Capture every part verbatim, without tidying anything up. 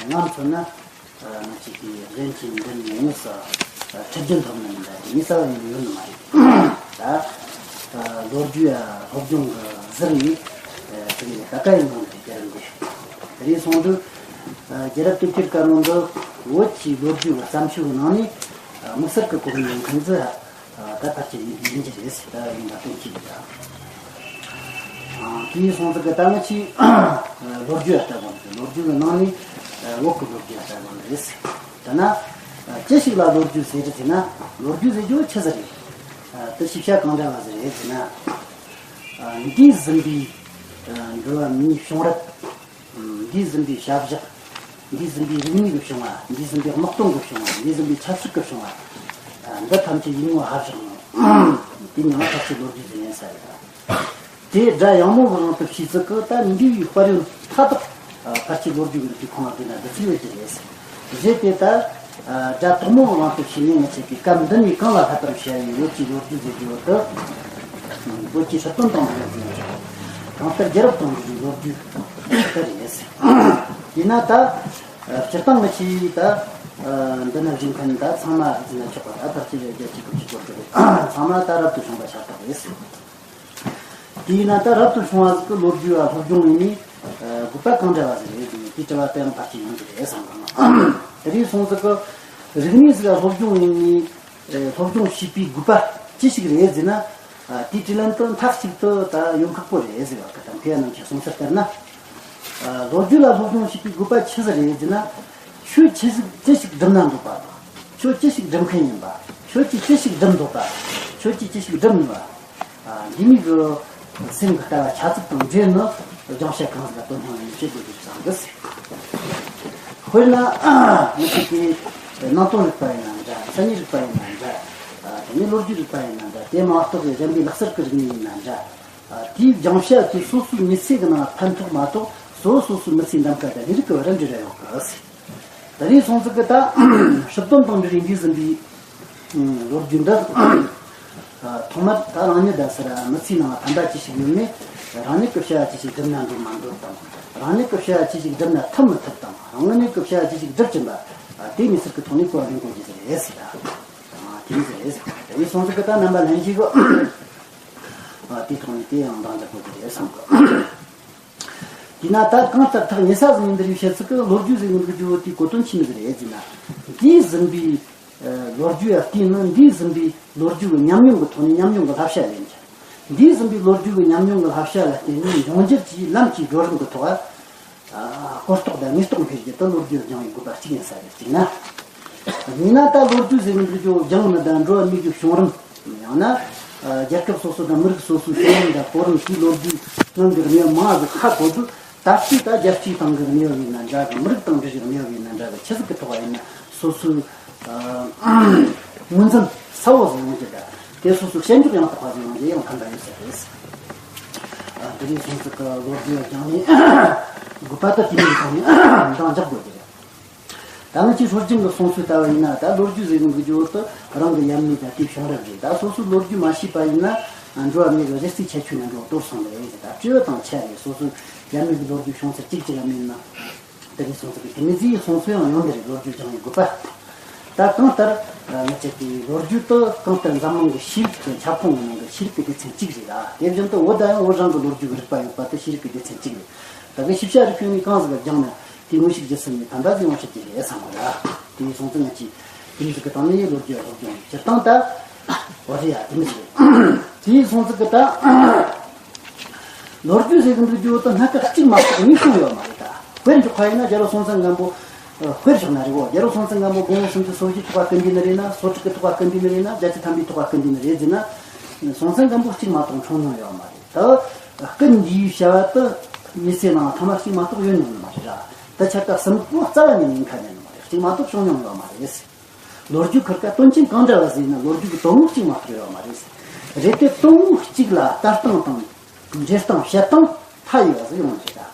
ང་མཚོན་ན། ང་ཅིག་གིས་གཞན་གྱི་མདུན་ནས་དངོས་སུ་ཁྲིད་རྒྱུ་འཐོབ་ནི་མིན་ད་དེ་ངས་རྩ་བ་ནས་ཡོད་ནི་མ་རེད། ད་ལོ་རྒྱུས་ཡ་སློབ་སྦྱོང་གི་ཟུར་ནས་དེ་ནས་ད་ག་ཡིན་ནོ་དེ་རྒྱལ་རབས་འདི་དེ་རིང་སོང་དུས་རྒྱལ་རབས་དེབ་སྐྱེལ་དཀར་མོ་འདི་བོད་ཀྱི་ལོ་རྒྱུས་ཀྱི་བརྩམས་ཆོས་ཀྱི་ནང་ནས་དམིགས་བསལ་གྱི་གོ་གནས་ཡོད་མཁན་ཚོས། ད་ཕལ་ཆེར་ཡིན་གྱི་རེད་ཟེར། ད་ཡིན་པ་སྟོན་གྱི་ཡོད། དེའི་སོང་ཙང་གི་ད་ང་ཆེས་ལོ་རྒྱུས་ལ་ལྟ་དགོས་འདུག་ལོ་རྒྱུས་ཀྱི་ནང་ནས་བོད་ཀྱི་ལོ་རྒྱུས་ལ་ལྟ་དགོས་འདུག་རེད་ཟེར། ད་ན་ཅི་ཞིག་ལ་ལོ་རྒྱུས་ཟེར་རེད་ཟེར་ན། ལོ་རྒྱུས་ཟེར་རྒྱུ་ཆི་ཟིག་རེད། དེ་ཤེས་བྱ་གང་འདྲ་བ་ཟིག་རེད་ཟེར་ན། འདས་ཟིན་པའི་འགྲོ་བ་མིའི་བྱུང་རབས། འདས་ཟིན་པའི་བྱ་བཞག་འདས་ཟིན་པའི་རིག་གནས་ཀྱི་བྱུང་བ། འདས་ཟིན་པའི་དམག་དོན་གྱི་བྱུང་བ། འདས་ཟིན་པའི་ཆབ་སྲིད་ཀྱི་བྱུང་བ། འདི་ཐམས་ཅད་ཡིག་ངོ་ཧ་བཞག་ནོ། དེ་མིང་ལ་ཕལ་ཆེར་ལོ་རྒྱུས་ཟེར་ཡིན་ས་རེད། དེ་སྒྲ་ཡང་མོ་གི་དབང་དུ་བྱས་ཚུལ་གྱི་ད་འདས་པའི་དཔལ་ཡོན་མཐའ་དག་ཕལ་ཆེར་ལོ་རྒྱུས་ཀྱི་འདུག་ཁོང་ལ་བལྟས་ན་འདི་ཚོ་ཡོད་ཀྱི་རེད། རེད་དེ་ད། སྒྲ་དོག་མོ་དབང་དུ་བྱས་ནས་ང་ཆོས་ཀྱི་སྐབས་འདི་ནས་གང་ལ་ལྷག་པར་བྱ་ཡི་བོད་ཀྱི་ལོ་རྒྱུས་ཟེར་རྒྱུ་བོ་དེ། བོད་ཀྱི་སྲིད་དོན་དང་འབྲེལ་ནས་གང་ལྟར་རྒྱལ་རབས་དང་འབྲེལ་བའི་ལོ་རྒྱུས་དེ་རེད། ཡིན་ན་ད། སྤྱིར་བཏང་ང་ཆོས་ད། འདི་ན་བཞུགས་མཁན་ད་ཚང་མ་རེད་ཟེར་ན་ཆོག་པ། ད་ཕལ་ཆེར་རྒྱལ་སྤྱི་ཁྱབ་ཀྱི་སྐོར་དེ་རེད། ཚང་མ་ད་རབ་ཏུ་བྱུང་བ་ཤ་སྟག་རེད། དེས་ན་ད་རབ་ཏུ་བྱུང་བ་ཟིག་གི་ལོ་རྒྱུས་ལ་སློབ་སྦྱོང་ཡིན་ནི། དགོས་པ་གང་འདྲ་བ་ཟིག་རེད་ཟེར་ནས་དེའི་དྲི་བ་དེའང་ཕལ་ཆེར་ཡོང་གི་རེད་བསམ་གི། དེ་རིང་སོང་ཟིག་གི་རིག་གནས་ཟིག་ལ་སློབ་སྦྱོང་ཡིན་ནི། སློབ་སྦྱོང་བྱེད་པའི་དགོས་པ་ཅི་ཞིག་རེད་ཟེར་ན། དེའི་དྲིས་ལན་དུ་མཐའ་གཅིག་ཏུ་ད་ཡོང་ཁག་པོ་རེད་ཟེར་བ་གི། ད་ཕེ་ཡ་ནང་ཁྱེད་སོང་ཟེར་ལྟར་ན། ལོ་རྒྱུས་ལ་སློབ་སྦྱོང་བྱེད་པའི་དགོས་པ་ཆི་ཟིག་རེད་ཟེར་ན། ཁྱོད་ཆི་ཟིག་ཅི་ཞིག་སྒྲུབ་ན་འདོད་པ་དང་། ཁྱོད་ཅི་ཞིག་སྒྲུབ་མཁན་ཡིན་པ། ཁྱོད་ཀྱིས་ཅི་ཞིག་སྒྲུབ་འདོད་པ། ཁྱོད་ཀྱིས་ཅི་ཞིག་སྒྲུབ་ནུས་པ། འདི་མིན་གྱི་སེམས་ཀྱི་ལྟ་བ་ཆ་ཚིག་དང་འབྲེལ་ནས་སྦྱང་བྱ་གང་ཟིག་ལ་དོ་སྣང་ཡོད་བྱེད་དགོས་རྒྱུ་བསམ་གི། དཔེར་ན། མི་ཞིག་གིས་ནང་དོན་རིག་པ་ཡིན་ན་འདྲ། མཚན་ཉིད་རིག་པ་ཡིན་ན་འདྲ། དེ་ནས་ལོ་རྒྱུས་རིག་པ་ཡིན་ན་འདྲ། དེ་མ་གཏོགས་པའི་གཞན་པའི་ལག་རྩལ་གྱི་རིག་གནས་ཡིན་ན་འདྲ། དེའི་སྦྱང་བྱ་དེ་སོ་སོའི་མི་ཚེ་གི་ནང་ཕན་ཐོགས་མ་གཏོགས་གཙོ་བོ་སོ་སོའི་མི་ཚེའི་འདམ་ཀ་དང་ལས་རིགས་ཀྱི་བར་འབྲེལ་བ་ཡོད་གི། དེ་རིང་སོང་ཙང་གི་ད་སྲིད་དོན་དང་འབྲེལ་བའི་འདས་ཟིན་པའི་ལོ་རྒྱུས་འདི། ཐོག་མར་ད་རང་ཉིད་ད་ཟེར་མི་ཚེའི་ནང་ཕན་པ་ཅི་ཞིག་ཡོད་མེད། རང་ཉིད་ཀྱི་བྱ་བ་ཅི་ཞིག་བསྒྲུབ་ན་འདོད་མ་འདོད་དང་། རང་ཉིད་ཀྱི་བྱ་བ་ཅི་ཞིག་བསྒྲུབ་ན་ཐུབ་མི་ཐུབ་དང་། རང་ཉིད་ཀྱི་བྱ་བ་ཅི་ཞིག་བསྒྲུབ་ཀྱིན་པ། དེ་གཉིས་ཟེར་གྱི་ཐོག་ནས་གོ་བ་ལེན་དགོས་ཀྱི་རེད་ཟེར། དེ་ནི་ཟེར་རེད་ཟེར། དེ་ནི་སོང་ཙང་གི་ད་རྣམ་པ་ལྷན་རྒྱས་ཀྱི་དེའི་ཐོག་ནས་དེ་ཡང་འདང་རྒྱག་དགོས་ཀྱི་རེད་བསམ་གི། དེས་ན་ད་གང་ལྟར་ཐག་ཉེ་ས་ཟིག་ཡིན་འདིར་བཤད་ཚིག་གི་ལོ་རྒྱུས་ཟིག་ཡིན་འདུག་རྒྱུ་བོ་དེའི་གོ་དོན་ཆི་མོ་ཟིག་རེད་ཟེར་ན། འདས་ཟིན་པའི་ལོ་རྒྱུས་ཡ་བལྟས་ན་འདས་ཟིན་པའི་ལོ་རྒྱུས་ཀྱི་ཉམས་མྱོང་གི་ཐོག་ནས་ཉམས་མྱོང་གི་བསླབ་བྱ་ལེན་ཆ། འདས་ཟིན་པའི་ལོ་རྒྱུས་ཀྱི་ཉམས་མྱོང་གི་བསླབ་བྱ་ལ་བརྟེན་ནས་འབྱུང་འགྱུར་གྱི་ལམ་གྱི་བགྲོད་རིམ་གྱི་ཐོག་གོ་རྟོགས་དང་ངེས་རྟོགས་འཕེལ་རྒྱུ་དེ་ལོ་རྒྱུས་སྦྱང་བའི་དགོས་པ་གཅིག་ཡིན་ས་རེད། གཅིག་ན། གཉིས་ན་ད་ལོ་རྒྱུས་ཟེར་གྱི་འདུག་རྒྱུ་སྦྱང་ནི་དང་འགྲོ་བ་མིའི་གི་བྱུང་རིམ། ཡང་ན། རྒྱལ་ཁབ་སོ་སོ་དང་མི་རིགས་སོ་སོའི་བྱུང་རིམ་དང་གོ་རིམ་དེའི་ལོ་རྒྱུས་སྔོན་གྱི་གནས་བབ་མང་ཟིག་ཧ་གོ་དུས། ད་ལྟའི་ད་རྒྱལ་སྤྱིའི་སྟེང་གི་གནས་བབ་ཡིན་ན་འདྲ་གི། མི་རིགས་དང་འབྲེལ་བའི་གནས་བབ་ཡིན་ན་འདྲ་གི། ཆི་ཟིག་གི་ཐོག་ཡིན་ན་སོ་སོའི་ངོས་འཛིན་གསལ་བོ་ཟིག་ཡོང་རྒྱུ་དང་། དེ་སོ་སོའི་དཔྱད་འཇོག་ཡང་དག་པ་ཟིག་ཡོང་རྒྱུ་ཡང་ཕན་པ་ཡོད་ས་རེད། དེ་རིང་སོང་ཙང་གི་ལོ་རྒྱུས་ལ་སྦྱངས་ནས་དགོས་པ་ད་དེ་མིན་གྱི་ཐོག་ནས་འདང་རྒྱག་དགོས་རྒྱུ་རེད། ད་ང་ཅིག་སྲོལ་རྒྱུན་གྱི་གསུང་སྲོལ་ལྟ་བུ་ཡིན་ན། ད་ལོ་རྒྱུས་ཟེར་གྱི་འདུག་རྒྱུ་བོ་དེ་རང་གི་ཡབ་མེས་དང་དེའི་བྱུང་རབས་རེད། ད་སོ་སོའི་ལོ་རྒྱུས་མ་ཤེས་པ་ཡིན་ན་འགྲོ་བ་མིའི་གཞི་རྩའི་ཁྱད་ཆོས་ནང་འགྲོ་གཏོར་སོང་བ་རེད། ད་སྤྲེའུ་དང་ཆ་རེད། སོ་སོའི་ཡབ་མེས་ཀྱི་ལོ་རྒྱུས་བྱུང་ཚུལ་གཅིག་གཅིག་ལ་མེད་ན། དེ་རིང་སོང་ཙང་གི་དེ་མི་ཚེའི་གསུང་སྲོལ་ཡང་ཡོང་གི་རེད། ལོ་རྒྱུས་སྦྱང་བའི་དགོས་པ། ད་གང་ལྟར་ང་ཅག་གི་ལོ་རྒྱུས་དེ་གང་ལྟར་འཛམ་གླིང་གི་ཤེས་རིག་གི་ཁྱབ་ཁོངས་ཀྱི་ནང་གི་ཤེས་རིག་གི་སྡེ་ཚན་གཅིག་རེད་ལ། དེ་བཞིན་དུ་བོད་ད་ཡང་བོད་རང་གི་ལོ་རྒྱུས་ཀྱི་རིག་པ་ཡོད་པ་དེ་ཤེས་རིག་གི་སྡེ་ཚན་གཅིག་རེད། ད་གི་ཤེས་བྱ་རིག་པའི་ནི་གང་ཟིག་སྦྱངས་ན་དེའི་དངོས་ཤུགས་ཇི་སྲིད་ནས་ཕན་པ་ཟིག་ཡོང་ཤེས་ཀྱི་རེད་བསམ་གི་ར། དེའི་སོང་ཙང་ང་ཅིག་དེ་མི་ཟིག་གི་སྟེང་ནས་ལོ་རྒྱུས་སློབ་སྦྱོང་སྤྱིར་བཏང་ད་བ་རི་ཡ་དེ་མི་ཟིག་རེད། དེའི་སོང་ཙང་གི་ད་ལོ་རྒྱུས་ཟེར་གི་འདུག་རྒྱུ་དེ་སྣ་ཁ་གཅིག་མ་གཏོགས་གཉིས་བྱུང་ཡོད་མ་རེད། ད་དཔེར་འཇོག་པ་ཡིན་ན་རྒྱལ་པོ་སྲོང་བཙན་སྒམ་པོ། དཔེར་བཞག་ན་རེད་གོ། རྒྱལ་པོ་སྲོང་བཙན་སྒམ་པོ་དགུང་ལོ་སུམ་ཅུ་སོ་བཞིའི་ཐོག་ལ་སྐུ་འདུས་ནི་རེད་ན། སོ་དྲུག་གི་ཐོག་ལ་སྐུ་འདུས་ནི་རེད་ན། བརྒྱད་ཅུ་ཐམ་པའི་ཐོག་ལ་སྐུ་འདུས་ནི་རེད་ཟེར་ན། སྲོང་བཙན་སྒམ་པོ་གཅིག་མ་གཏོགས་འཁྲུངས་མྱོང་ཡོད་མ་རེད། ད་སྐུ་འདུས་བྱ་བ་དེ་མི་ཚེ་ནང་ཐ་མ་གཅིག་མ་གཏོགས་ཡོད་མྱོང་ནི་མ་རེད་ར། ད་ཆ་ད་གསུམ་པོ་རྩ་བ་ནས་ཉེན་ཁ་མེད་ནི་མ་རེད། གཅིག་མ་གཏོགས་བྱུང་མྱོང་ཡོད་མ་རེད། ལོ་རྒྱུས་ཁུར་ཀ་དོན་རྐྱེན་གང་འདྲ་བ་ཟིག་ཡིན་ན་ལོ་རྒྱུས་ཀྱི་དོན་དངོས་གཅིག་མ་གཏོགས་ཡོད་མ་རེད། རེད་དེ་དོན་དངོས་གཅིག་ལ་ལྟ་སྟངས་དང་འགྲེལ་སྟངས་བཤད་སྟངས་མཐའ་ཡས་པ་ཟིག་ཡོང་རྒྱུ་རེད།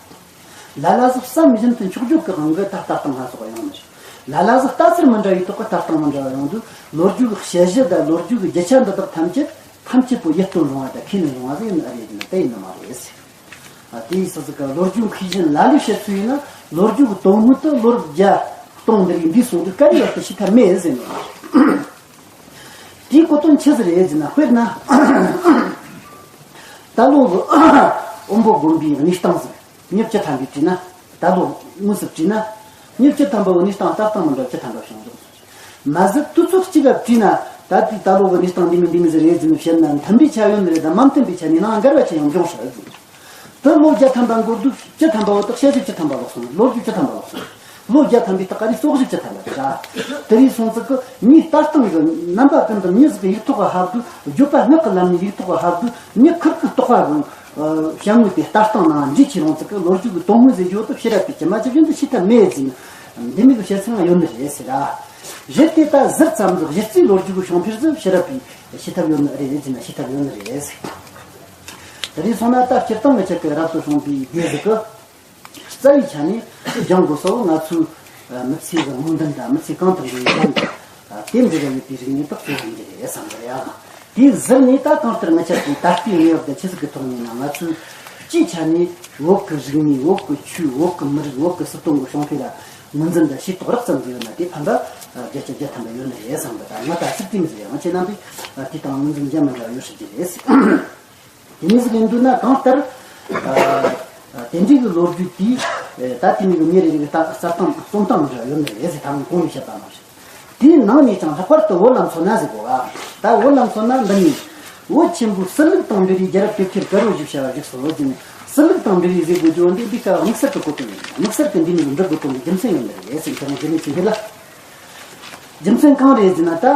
ལ་ལ་ཟིག་བསམ་བཞིན་དུ་འཁྱོག་བརྗོད་ཀྱི་དབང་གིས་ད་ལྟ་སྟངས་སྣ་ཚོགས་ཡོང་ནི་རེད། ལ་ལ་ཟིག་ལྟ་ཚུལ་མི་འདྲ་བའི་ཐོག་གི་ལྟ་སྟངས་མི་འདྲ་བ་ཡོང་དུས་ལོ་རྒྱུས་ཀྱི་དཔྱད་གཞི་དང་ལོ་རྒྱུས་ཀྱི་རྒྱུ་ཆ་འདི་དག་ཐམས་ཅད་ཐམས་ཅད་པོ་ཡིད་རྟོན་རུང་བ་དང་ཁས་ལེན་རུང་བ་ཟིག་ཡིན་ནི་རེད་ཡིན་ན་དེ་ཡིན་ནི་མ་རེད། དེ་ཡིན་ས་ཟིག་ག་ལོ་རྒྱུས་མཁས་ཤིང་ལ་ལས་བཤད་ཚུལ་ཡིན་ན་ ལོ་རྒྱུས་ཀྱི་དོན་དངོས་དུ་ལོ་བརྒྱ་སྟོང་འདི་རིགས་འདས་སོང་དུས་ག་རེ་ཡོད་དུ་ཤེས་ཐབས་མེད་ཟེར་ནས། དེའི་གོ་དོན་ཆི་ཟིག་རེད་ཟེར་ན། དཔེར་ན། ད་ལོ་གི་དབོན་པོ་དགོན་པའི་གནས་སྟངས་ཟིག་མྱི་བཅུ་ཐམ་པས་བྲིས་ན། ད་ལོ་དངོས་སུ་བྲིས་ན། མྱི་བཅུ་ཐམ་པ་བོ་གནས་སྟངས་ལྟ་སྟངས་མི་འདྲ་བཅུ་ཐམ་པ་བྱུང་འདུག་མ་ཟད་དུས་ཚོད་གཅིག་ག་བྲིས་ན། ད་ལྟའི་ད་ལོ་གི་གནས་སྟངས་འདི་མི་འདི་མི་ཟིག་རེད་ཟེར་ནས་བཤད་ན། མཐུན་པའི་ཆ་ཡོད་ནི་རེད་དང་མ་མཐུན་པའི་ཆ་ནས་ནང་འགལ་བ་ཆེ་ཡང་འབྱུང་སྲིད་ཟེར། དེ་ལོ་བརྒྱ་ཐམ་པ་འགོར་དུས་བཅུ་ཐམ་པ་བོ་དག་དཔྱད་གཞི་བཅུ་ཐམ་པ་ལོག་སོང་། ལོ་རྒྱུས་བཅུ་ཐམ་པ་ལོག་སོང་། ལོ་བརྒྱ་ཐམ་པའི་སྟེང་ག་རེ་ཙོག་གཞི་བཅུ་ཐམ་པ་རེད། དེ་རིང་སོང་ཙི་གི་མྱིའི་ལྟ་སྟངས་ཀྱི་རྣམ་པ་ཀུན་ཏུ་མྱི་ཟིག་གི་ཡིག་ཐོག་གི་ཧ་གོ། བརྗོད་པ་སྔགས་ཀྱི་ལམ་ནས་ཡིག་ཐོག་གི་ཧ་གོ། མྱི་ཁུར་གི་རྟོག་པ་གི་བྱ་དངོས་དེ་ལྟ་སྟངས་ནང་འདྲིས་ཆེ་རུང་ཙི་གི་ལོ་རྒྱུས་ཀྱི་དོན་དངོས་ཟིག་ཡོད་དུ་ཕྱི་རབས་པའི་ཀྱི་མ་ཅི་བཞིན་དུ་ཤེས་ཐབས་མེད་ཟིན། འདི་མིག་གི་བཤད་ཚུལ་ཡང་ཡོད་ནི་རེད་ཟེར་ར། གཞི་དེ་ལྟ་ཟུར་ཙམ་ཟིག་གཞི་རྩའི་ལོ་རྒྱུས་ཀྱི་བྱུང་འཕེལ་ཟིག་ཕྱི་རབས་པའི་ཤེས་ཐབས་ཡོད་ནི་རེད་ཟེར་ན་ཤེས་ཐབས་ཡོད་ནི་རེད་ཟེར། དེ་རིང་སོང་ན་ད་སྤྱིར་བཏང་གི་ཆེད་དུ་རབ་ཏུ་བྱུང་བའི་སྡེ་ཟིག་གི་རྩ་བའི་ཆ་ནས་སྦྱང་དགོས་ས་བོ། ང་ཚོའི་མི་ཚེ་གི་སྨོན་འདུན་དང་མི་ཚེ་གང་དུ་འགྲོ་བའི་ལམ་དེ་འབྲེལ་བ་ཡོད་པའི་རིག་གནས་དག་གཙོ་བོ་ཡིན་གྱི་རེད་བསམ་གི་རེད་ཨང་། དེའི་ཟུར་ནས་ད་གང་ལྟར་ང་ཆ་དེའི་ད་ལྟའི་གནས་བབ་དང་ཆུ་ཚོད་ཀྱི་ཐོག་ནས་ན། ང་ཚོའི་སྤྱིའི་ཆ་ནས་བོད་ཀྱི་རིག་གནས། བོད་ཀྱི་ཆོས། བོད་ཀྱི་མི་རིགས། བོད་ཀྱི་སྲིད་དོན་གྱི་བྱུང་འཕེལ་ལ་ངོས་འཛིན་དང་ཤེས་རྟོགས་རགས་ཙམ་ཟིག་ཡོད་ན། དེ་ཕན་པ་བརྒྱ་ཆ་བརྒྱ་ཐམ་པ་ཡོད་ནི་རེད་བསམ་གི། ད་ང་ད་སྲིད་དེ་མི་ཟེར་ཡང་ཁྱེད་རྣམ་པས་དེ་དང་ངོས་འཛིན་རྒྱ་མི་འདྲ་ཡོད་སྲིད་ཀྱི་རེད། དེ་མི་ཟིག་ཡིན་འདུག་ན་གང་ལྟར། ཨ། དེ་འདྲའི་གི་ལོ་རྒྱུས་དེ། ཨ། ད་དེ་མི་གི་མི་རེ་རེ་གི་ད་གསར་སྟངས་རྩོམ་སྟངས་མི་འདྲ་ཡོད་ནི་རེད་ཟེར། ད་ངས་གོང་ནས་བཤད་པ་ནང་བཞིན། དེའི་ནང་ནས་ཀྱང་ལྷག་པར་དུ་བོད་ལ་མཚོན་ན་ཟེར་གོ་ཨ། ད་བོད་ལ་མཚོན་ན་འདི་ནས་བོད་ཆེན་པོའི་སྲིད་ལུགས་དང་འབྲེལ་བའི་རྒྱལ་རབས་དེབ་ཐེར་དཀར་པོ་ཞིག་བྱ་བ་བཞུགས་སོ་ཟེར་ནས། སྲིད་ལུགས་དང་འབྲེལ་བའི་ཟེར་དགོས་རྒྱུ་འདི་འདི་སྐབས་དམིགས་བསལ་གྱི་གོ་དོན་ཡིན། དམིགས་བསལ་གྱི་འདི་ནས་འབྲི་དགོས་དོན་གྱི་རྒྱུ་མཚན་ཡོད་ནི་རེད་ཟེར། ཁྱེད་རང་རྗེས་ནས་ཅིག་འདི་ལ། རྒྱུ་མཚན་གང་རེད་ཟེར་ན། ད་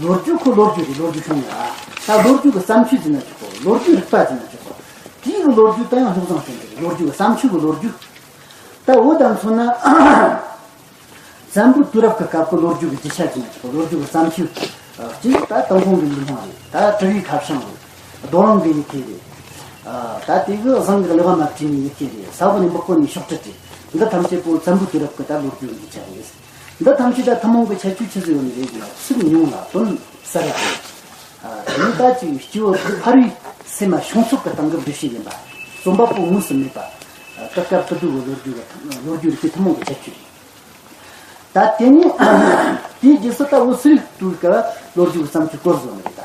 ལོ་རྒྱུས་ཁོ་ལོ་རྒྱུས་རེད། ལོ་རྒྱུས་བྱུང་ཡ། ད་ལོ་རྒྱུས་ཀྱི་བརྩམས་ཆོས་ཟེར་ན་ཆོག་གོ། ལོ་རྒྱུས་རིག་པ་ཟེར་ན་ཆོག་གོ། དེའི་གི་ལོ་རྒྱུས་ད་ཡང་ལྷུག་བཟང་ཅན་རེད། ལོ་རྒྱུས་ཀྱི་བརྩམས་ཆོས་ཀྱི་ལོ་རྒྱུས། ད་བོད་ལ་མཚོན་ན། བཙན་པོའི་དུས་རབས་ཀྱི་སྐབས་ཀྱི་ལོ་རྒྱུས་ཀྱི་རྒྱུ་ཆ་ཟེར་ན་ཆོག་གོ། ལོ་རྒྱུས་ཀྱི་བརྩམས་ཆོས། གཅིག་ད་ཏུན་ཧོང་གི་ཡིག་རྨོངས་རེད། ད་དྲི་བའི་ཁ་བྱང་རེད། རྡོ་རིང་གི་ཡི་གེ་རེད། ད་དེ་གི་བཟང་གི་ལེགས་མ་བྲིས་ནས་ཡི་གེ་རེད། ས་བོན་ནས་འབག་གོ་ནས་ཤོག་དྲིལ་རེད། འདི་ཐམས་ཅད་པོ་བཙན་པོའི་དུས་རབས་ཀྱི་ད་ལོ་རྒྱུས་ཀྱི་རྒྱུ་ཆ་རེད། འདི་ཐམས་ཅད་ད་ཐུན་མོང་གི་ཁྱད་ཆོས་ཆི་ཟིག་ཡོད་ནི་རེད་ཟེར་ན། ཚིག་ཉུང་ལ་དོན་གསལ་བ་རེད། དེ་ནི་ད་ཅིག་སྤྱི་བོ་ཕ་རོལ་སེམས་མ་བྱུང་ཚུལ་གྱི་སྟེང་གི་འགྲེལ་བཤད་ཡིན་པ། རྩོམ་པ་པོ་དངོས་སུ་མེད་པ། ད་སྐབས་དེ་དུས་ཀྱི་ལོ་རྒྱུས་ཀྱི་ལོ་རྒྱུས་རིག་པའི་ཐུན་མོང་གི་ཁྱད་ཆོས་རེད། ད་དེ་ནི་དེའི་རྗེས་སུ་ད་ལོ་སུ་རིའི་དུས་ཀྱི་ལོ་རྒྱུས་ཀྱི་བརྩམས་ཆོས་སྐོར་བཟོ་ནི་རེད་ད།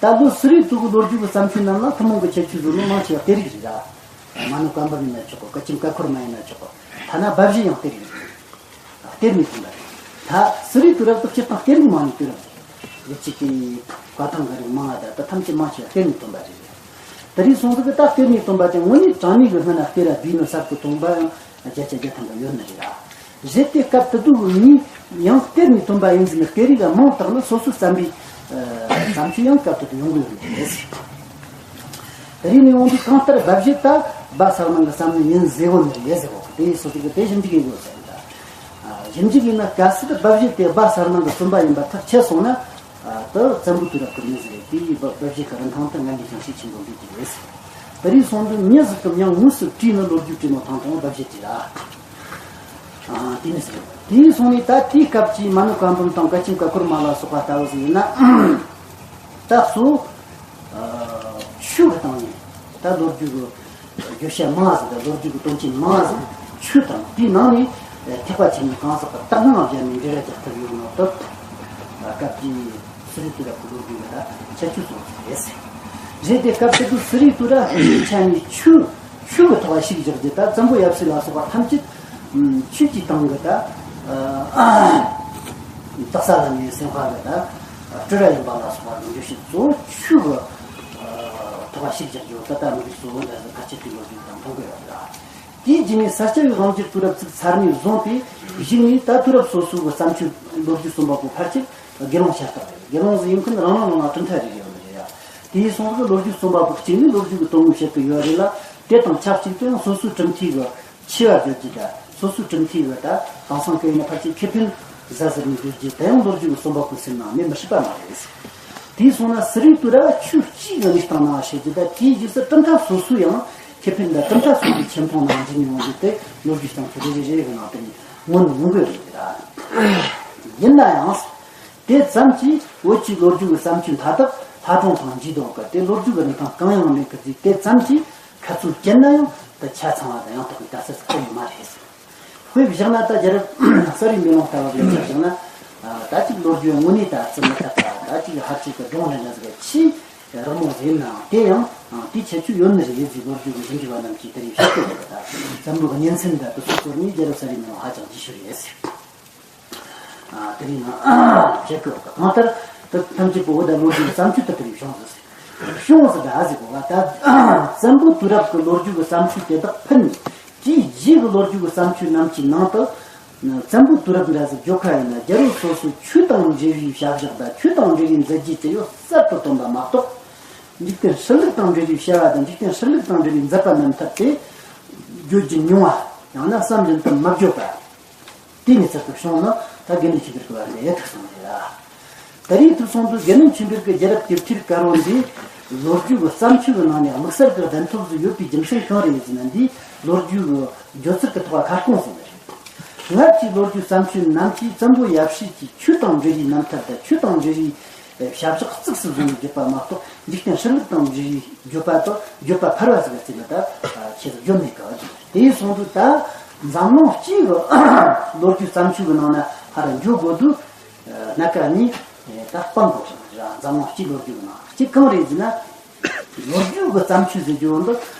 ད་ལོ་སུ་རིའི་དུས་ཀྱི་ལོ་རྒྱུས་ཀྱི་བརྩམས་ཆོས་རྣམས་ལ་ཐུན་མོང་གི་ཁྱད་ཆོས་བཟོ་ནི་མང་ཆེ་བ་གཏེར་རིགས་རེད་ད། མ་ཎི་བཀའ་འབུམ་ཡིན་ན་ཆོག་གོ། བཀའ་ཆེམས་བཀའ་འཁོར་མ་ཡིན་ན་ཆོག་གོ། ཐ་ན་དབའ་བཞེད་ཡང་གཏེར་རིགས་རེད། གཏེར་ནས་ཐོན་པ་རེད། ད་སུ་རིའི་དུས་རབས་དེ་སྤྱིར་བཏང་གཏེར་རིགས་མང་ནི་དུས་རབས་རེད། ཡུལ་གཅིག་གི་བཀའ་ཐང་གི་རིགས་མང་བ་ད་ད་ཐམས་ཅད་མང་ཆེ་བ་གཏེར་ནས་ཐོན་པ་རེད། དེ་རིང་སོང་ཙང་གི་ད་གཏེར་ནས་ཐོན་པ་དེ་དངོས་གནས་དྲང་གནས་ཀྱི་སྔ་ན་གཏེར་ར་བསྡུས་ནས་གསར་དུ་ཐོན་པ་ཡང་བརྒྱ་ཆ་བརྒྱ་ཐམ་པ་ཡོད་ནི་རེད་ད། གཞི་དེ་སྐབས་དེ་དུས་ནས་ཡང་གཏེར་ནས་ཐོན་པ་ཡིན་ཟེར་ནས་གཏེར་རིགས་ལ་མིང་བཏགས་ནས་སོ་སོས་བརྩམས་པའི་བརྩམས་ཆོས་ཡང་སྐབས་དེ་དུས་ཡོང་གི་ཡོད་ནི་རེད། དེ་རིང་ནས་འོང་དུས་གང་ལྟར་དབའ་བཞེད་ད་སྦ་གསལ་སྣང་གི་བརྩམས་ནི་ཡིན་ཟེར་གོ་ནི་རེད་ཟེར་གོ། དེ་ཡིན་སོང་ཙང་གི་དེ་ཞིབ་འཇུག་ཡིན་དགོས་ཟེར་ད། ཞིབ་འཇུག་ཡིན་ན་གལ་སྲིད་དབའ་བཞེད་དེ་སྦ་གསལ་སྣང་གི་རྩོམ་པ་ཡིན་པ་ཐག་ཆད་སོང་ན། ད་བཙན་པོའི་དུས་རབས་ཀྱི་མི་ཟིག་རེད། དེ་ཡིས་དབའ་བཞེད་ཀྱི་རིན་ཐང་དེ་སྔར་ལས་ཀྱང་ཤུགས་ཆེན་པོ་འགྲོ་གི་རེད། དེ་རིང་སོང་དུས་མྱི་ཟིག་གིས་ཡང་དངོས་སུ་བྲིས་ནས་ལོ་རྒྱུས་བྲིས་ནོ་ཐང་ཐང་དབའ་བཞེད་དེ་ར། དེ་ནི་ཟིག་རེད། དེ་ཡིན་སོང་ནས་ད་དེའི་སྐབས་ཀྱི་མ་ཎི་བཀའ་འབུམ་དང་བཀའ་ཆེམས་བཀའ་འཁོར་མ་ལ་སོགས་པ་ལྟ་བུ་ཟིག་ཡིན་ན། ད་གཙོ་བོ་ཆོས་ཀྱི་སྟེང་ནས་ད་ལོ་རྒྱུས་ཀྱི་བརྗོད་བྱ་མང་ཟིག་དང་ལོ་རྒྱུས་ཀྱི་དོན་རྐྱེན་མང་ཟིག་ཆོས་དང་དེའི་ནང་ནས་ཐེག་པ་ཆེན་པོའི་གང་ཟག་གི་དག་སྣང་སྦྱར་ནས་འགྲེལ་བ་རྒྱག་ཐབས་ཡོད་ནོ་སྟབས། སྐབས་ཀྱི་སུ་རིའི་དུས་རབས་ཀྱི་ལོ་རྒྱུས་ལ་ད་ཁྱད་ཆོས་སོང་ཟིག་རེད་ཟེར། རེད་དེ་སྐབས་དེ་དུས་སུ་རིའི་དུས་རབས་ཀྱི་ཆ་ནས་ཆོས་ཆོས་ཀྱི་ཐོག་ལ་ཞིག་བཞག་རྒྱུ་ད་བཙན་པོ་ཡབ་སྲས་ལ་སོགས་པ་ཐམས་ཅད་ཆོས་ཀྱི་སྟེང་གི་ད་དག་ས་ལ་ནས་སེམས་དཔའ་གི་ད་སྤྲུལ་ར་ཡིན་པ་ལ་སོགས་པ་ལ་འགྲེལ་བཤད་གཙོ་བོ་ཆོས་ཀྱི་ཐོག་ལ་ཞིག་བཞག་རྒྱུ་ད་ལྟ་མི་རིགས་གཙོ་བོ་འདྲ་ཟིག་ཁ་ཆེ་དེ་ལོ་རྒྱུས་དང་མཐུན་དགོས་ཡོད་ར། དེའི་རྗེས་ནས་ས་སྐྱ་པའི་དབང་སྒྱུར་དུས་རབས་བཙུགས་ཚར་ནས་བཟུང་སྟེ་གཞུག་ནས་ད་དུས་རབས་སོ་སོའི་གི་བརྩམས་ཆོས་ལོ་རྒྱུས་རྩོམ་པ་པོ་ཕལ་ཆེར་དགེ་སློང་ཤ་སྟག་རེད། དགེ་སློང་ཟིག་ཡིན་མཁན་རང་རང་རང་ལ་གྲུབ་མཐའ་རེ་རེ་ཡོད་ནི་རེད་ཡ། དེ་ཡིན་སོང་ཙང་ལོ་རྒྱུས་རྩོམ་པ་པོ་གཅིག་ནས་ལོ་རྒྱུས་ཀྱི་དོན་དངོས་བཤད་ཀྱི་ཡོད་རེད་ལ། དེ་དང་ཆབས་ཅིག་ཏུ་ཡང་སོ་སོའི་གྲུབ་མཐའི་གི་ཆེ་བ་བརྗོད་རྒྱུ་དང་སོ་སོའི་གྲུབ་མཐའི་གི་ད་དེང་སང་སྐད་ཡིན་ན་ཕལ་ཆེར་ཁེ་ཕན་ཟ་ཟིག་ནས་བརྗོད་རྒྱུ་དེ་ཡང་ལོ་རྒྱུས་ཀྱི་རྩོམ་པ་པོའི་སེམས་ནང་མེད་མི་སྲིད་པ་མ་རེད། དེ་སོང་ན་སུ་རིའི་དུས་རབས་ཆོས་སྤྱིའི་གནས་སྟངས་ནང་བཤད་རྒྱུ་དང་དེའི་རྗེས་སུ་གྲུབ་མཐའ་སོ་སོའི་ཡང་ཁེ་ཕན་དང་གྲུབ་མཐའ་སོ་སོའི་ཆེ་མཐོང་ནང་འཛིན་ཡོང་རྒྱུ་དེ་ལོ་རྒྱུས་རྩོམ་ཚུལ་རེ་རེ་རེ་གི་ནང་དུ་མངོན་ཡོང་གི་རེད། ཡིན་ན་ཡང་དེ་ཙམ་གྱིས་བོད་ཀྱི་ལོ་རྒྱུས་ཀྱི་བརྩམས་ཆོས་མཐའ་དག་ལྷ་སྒྲུང་དང་འཇུས་གཏོང་གི་དེ་ལོ་རྒྱུས་ཀྱི་རིན་ཐང་གང་ཡང་མེད་གི་ཟིག་དེ་ཙམ་གྱིས་ཁ་ཚུར་བསྐྱལ་ན་ཡང་དེ་ཆ་ཚང་བ་དང་ཡང་དག་པའི་དཀའ་ཚེགས་ཁག་ཡོད་མ་རེད། དཔེ་བཞག་ན་ད་རྒྱལ་རབས་གསར་བའི་མེ་ལོང་ལྟ་བུ་ལ་བཞག་ན། ད་ཅིག་ལོ་རྒྱུས་དངོས་གནས་ད་བརྩི་མི་ཐུབ་པ། ད་ཅིག་ཧར་ཅིག་གི་སྒྲུང་རེ་འདྲ་ཟིག་ཆེས་རགས་མོ་ཟིག་ཡིན་ནའང་། དེ་ཡང་དེའི་ཁྱད་ཆོས་ཡོད་ནི་རེད་ཟེར། ལོ་རྒྱུས་ཀྱི་ཞིབ་འཇུག་པ་རྣམས་ཀྱིས་དེ་རིགས་བཤད་ཀྱི་ཡོད་པ། ད་བཙན་པོ་གི་གཉེན་ཚན་འདྲ་དེ་ཚོ་བསྐོར་ནས་རྒྱལ་རབས་གསར་བའི་མེ་ལོང་ཧ་ཅང་རྒྱས་ཤོས་རེད་ཟེར། ཨ། དེ་རིང་ང་བཤད་ཀྱི་ཡོད་གི། གང་ལྟར་དེ་ཐམས་ཅད་པོ་བོད་ཟླ་ལོ་རྒྱུས་ཀྱི་བརྩམས་ཆོས་དེ་ལྟར་བྱུང་ཟིག་ཟེར། བྱུང་ཟིག་ད་ཟེར་གོ་བ། ད་བཙན་པོ་དུས་རབས་ཀྱི་ལོ་རྒྱུས་ཀྱི་བརྩམས་ཆོས་དེ་དག་ཕུད་ནས། དེའི་རྗེས་ཀྱི་ལོ་རྒྱུས་ཀྱི་བརྩམས་ཆོས་རྣམས་ཀྱི་ནང་དུ། བཙན་པོ་དུས་རབས་འདྲ་ཟིག་བརྗོད་ཁ་ཡིན་ན། རྒྱལ་པོ་སོ་སོའི་ཆོས་དང་འབྲེལ་བའི་བྱ་བཞག་དང་། ཆོས་དང་འབྲེལ་བའི་མཛད་རྗེས་དེ་ཡང་གསར་དུ་བཏོན་པ་མ་གཏོགས། འཇིག་རྟེན་སྲིད་ལུགས་དང་འབྲེལ་བའི་བྱ་བ་དང་། འཇིག་རྟེན་སྲིད་ལུགས་དང་འབྲེལ་བའི་མཛད་པ་རྣམ་ཐར་དེ་བརྗོད་རྒྱུ་ཉུང་བ། ཡང་ན་བསམ་བཞིན་དུ་མ་བརྗོད་པ། དེ་ནས་ཚུལ་དུ་བྱུང་ན། ད་དགེ་འདུན་ཆོས་འཕེལ་གྱི་བར་ལ་ཡ་ཐུག་སོང་ཟིག་ཟེར། ད་རེས་ཐུག་སོང་དུས་དགེ་འདུན་ཆོས་འཕེལ་གྱི་རྒྱལ་རབས་དེབ་ཐེར་དཀར་པོ་འདི་ལོ་རྒྱུས་ཀྱི་བརྩམས་ཆོས་ཀྱི་ནང་ནས་དམིགས་བསལ་གྱི་གདན་ཐོབ་ཟིག་ཡོད་པའི་རྒྱུ་མཚན་གང་རེད་ཟེར་ན། འདིས་ལོ་རྒྱུས་ཀྱི་བརྗོད་ཚུལ་གྱི་ཐོག་ཁ་སྐོང་ཟིག་རེད། སྔར་གྱི་ལོ་རྒྱུས་བརྩམས་ཆོས་རྣམས་ཀྱིས་བཙན་པོ་ཡབ་སྲས་ཀྱི་ཆོས་དང་འབྲེལ་བའི་རྣམ་ཐར་དང་། ཆོས་དང་འབྲེལ་བའི་བྱ་བཞག་གཙིགས་སུ་བཟུང་ནས་བརྗོད་པ་མ་གཏོགས། འཇིག་རྟེན་སྲིད་ལུགས་དང་འབྲེལ་བའི་བརྗོད་པ་དང་བརྗོད་པ་ཕལ་བ་ཟིག་གི་རྩིས་ལ་ད་ཆེ་ཟིག་བརྗོད་མེད་གི། དེ་སོང་དུས་ད་འཛམ་གླིང་སྤྱིའི་གི་ལོ་རྒྱུས་བརྩམས་ཆོས་ཀྱི་ནང་ན་ཕར་འཇོག་དགོས་དུས། སྣ་ཁ་གཉིས། ད་སྤང་དགོས་ཀྱི་རེད། འཛམ་གླིང་སྤྱིའི་ལོ་རྒྱུས་ཀྱི་ནང་གཅིག་གང་རེད་ཟེར་ན། ལོ་རྒྱུས་ཀྱི་བརྩམས་ཆོས་ཟེར་རྒྱུ་འདི་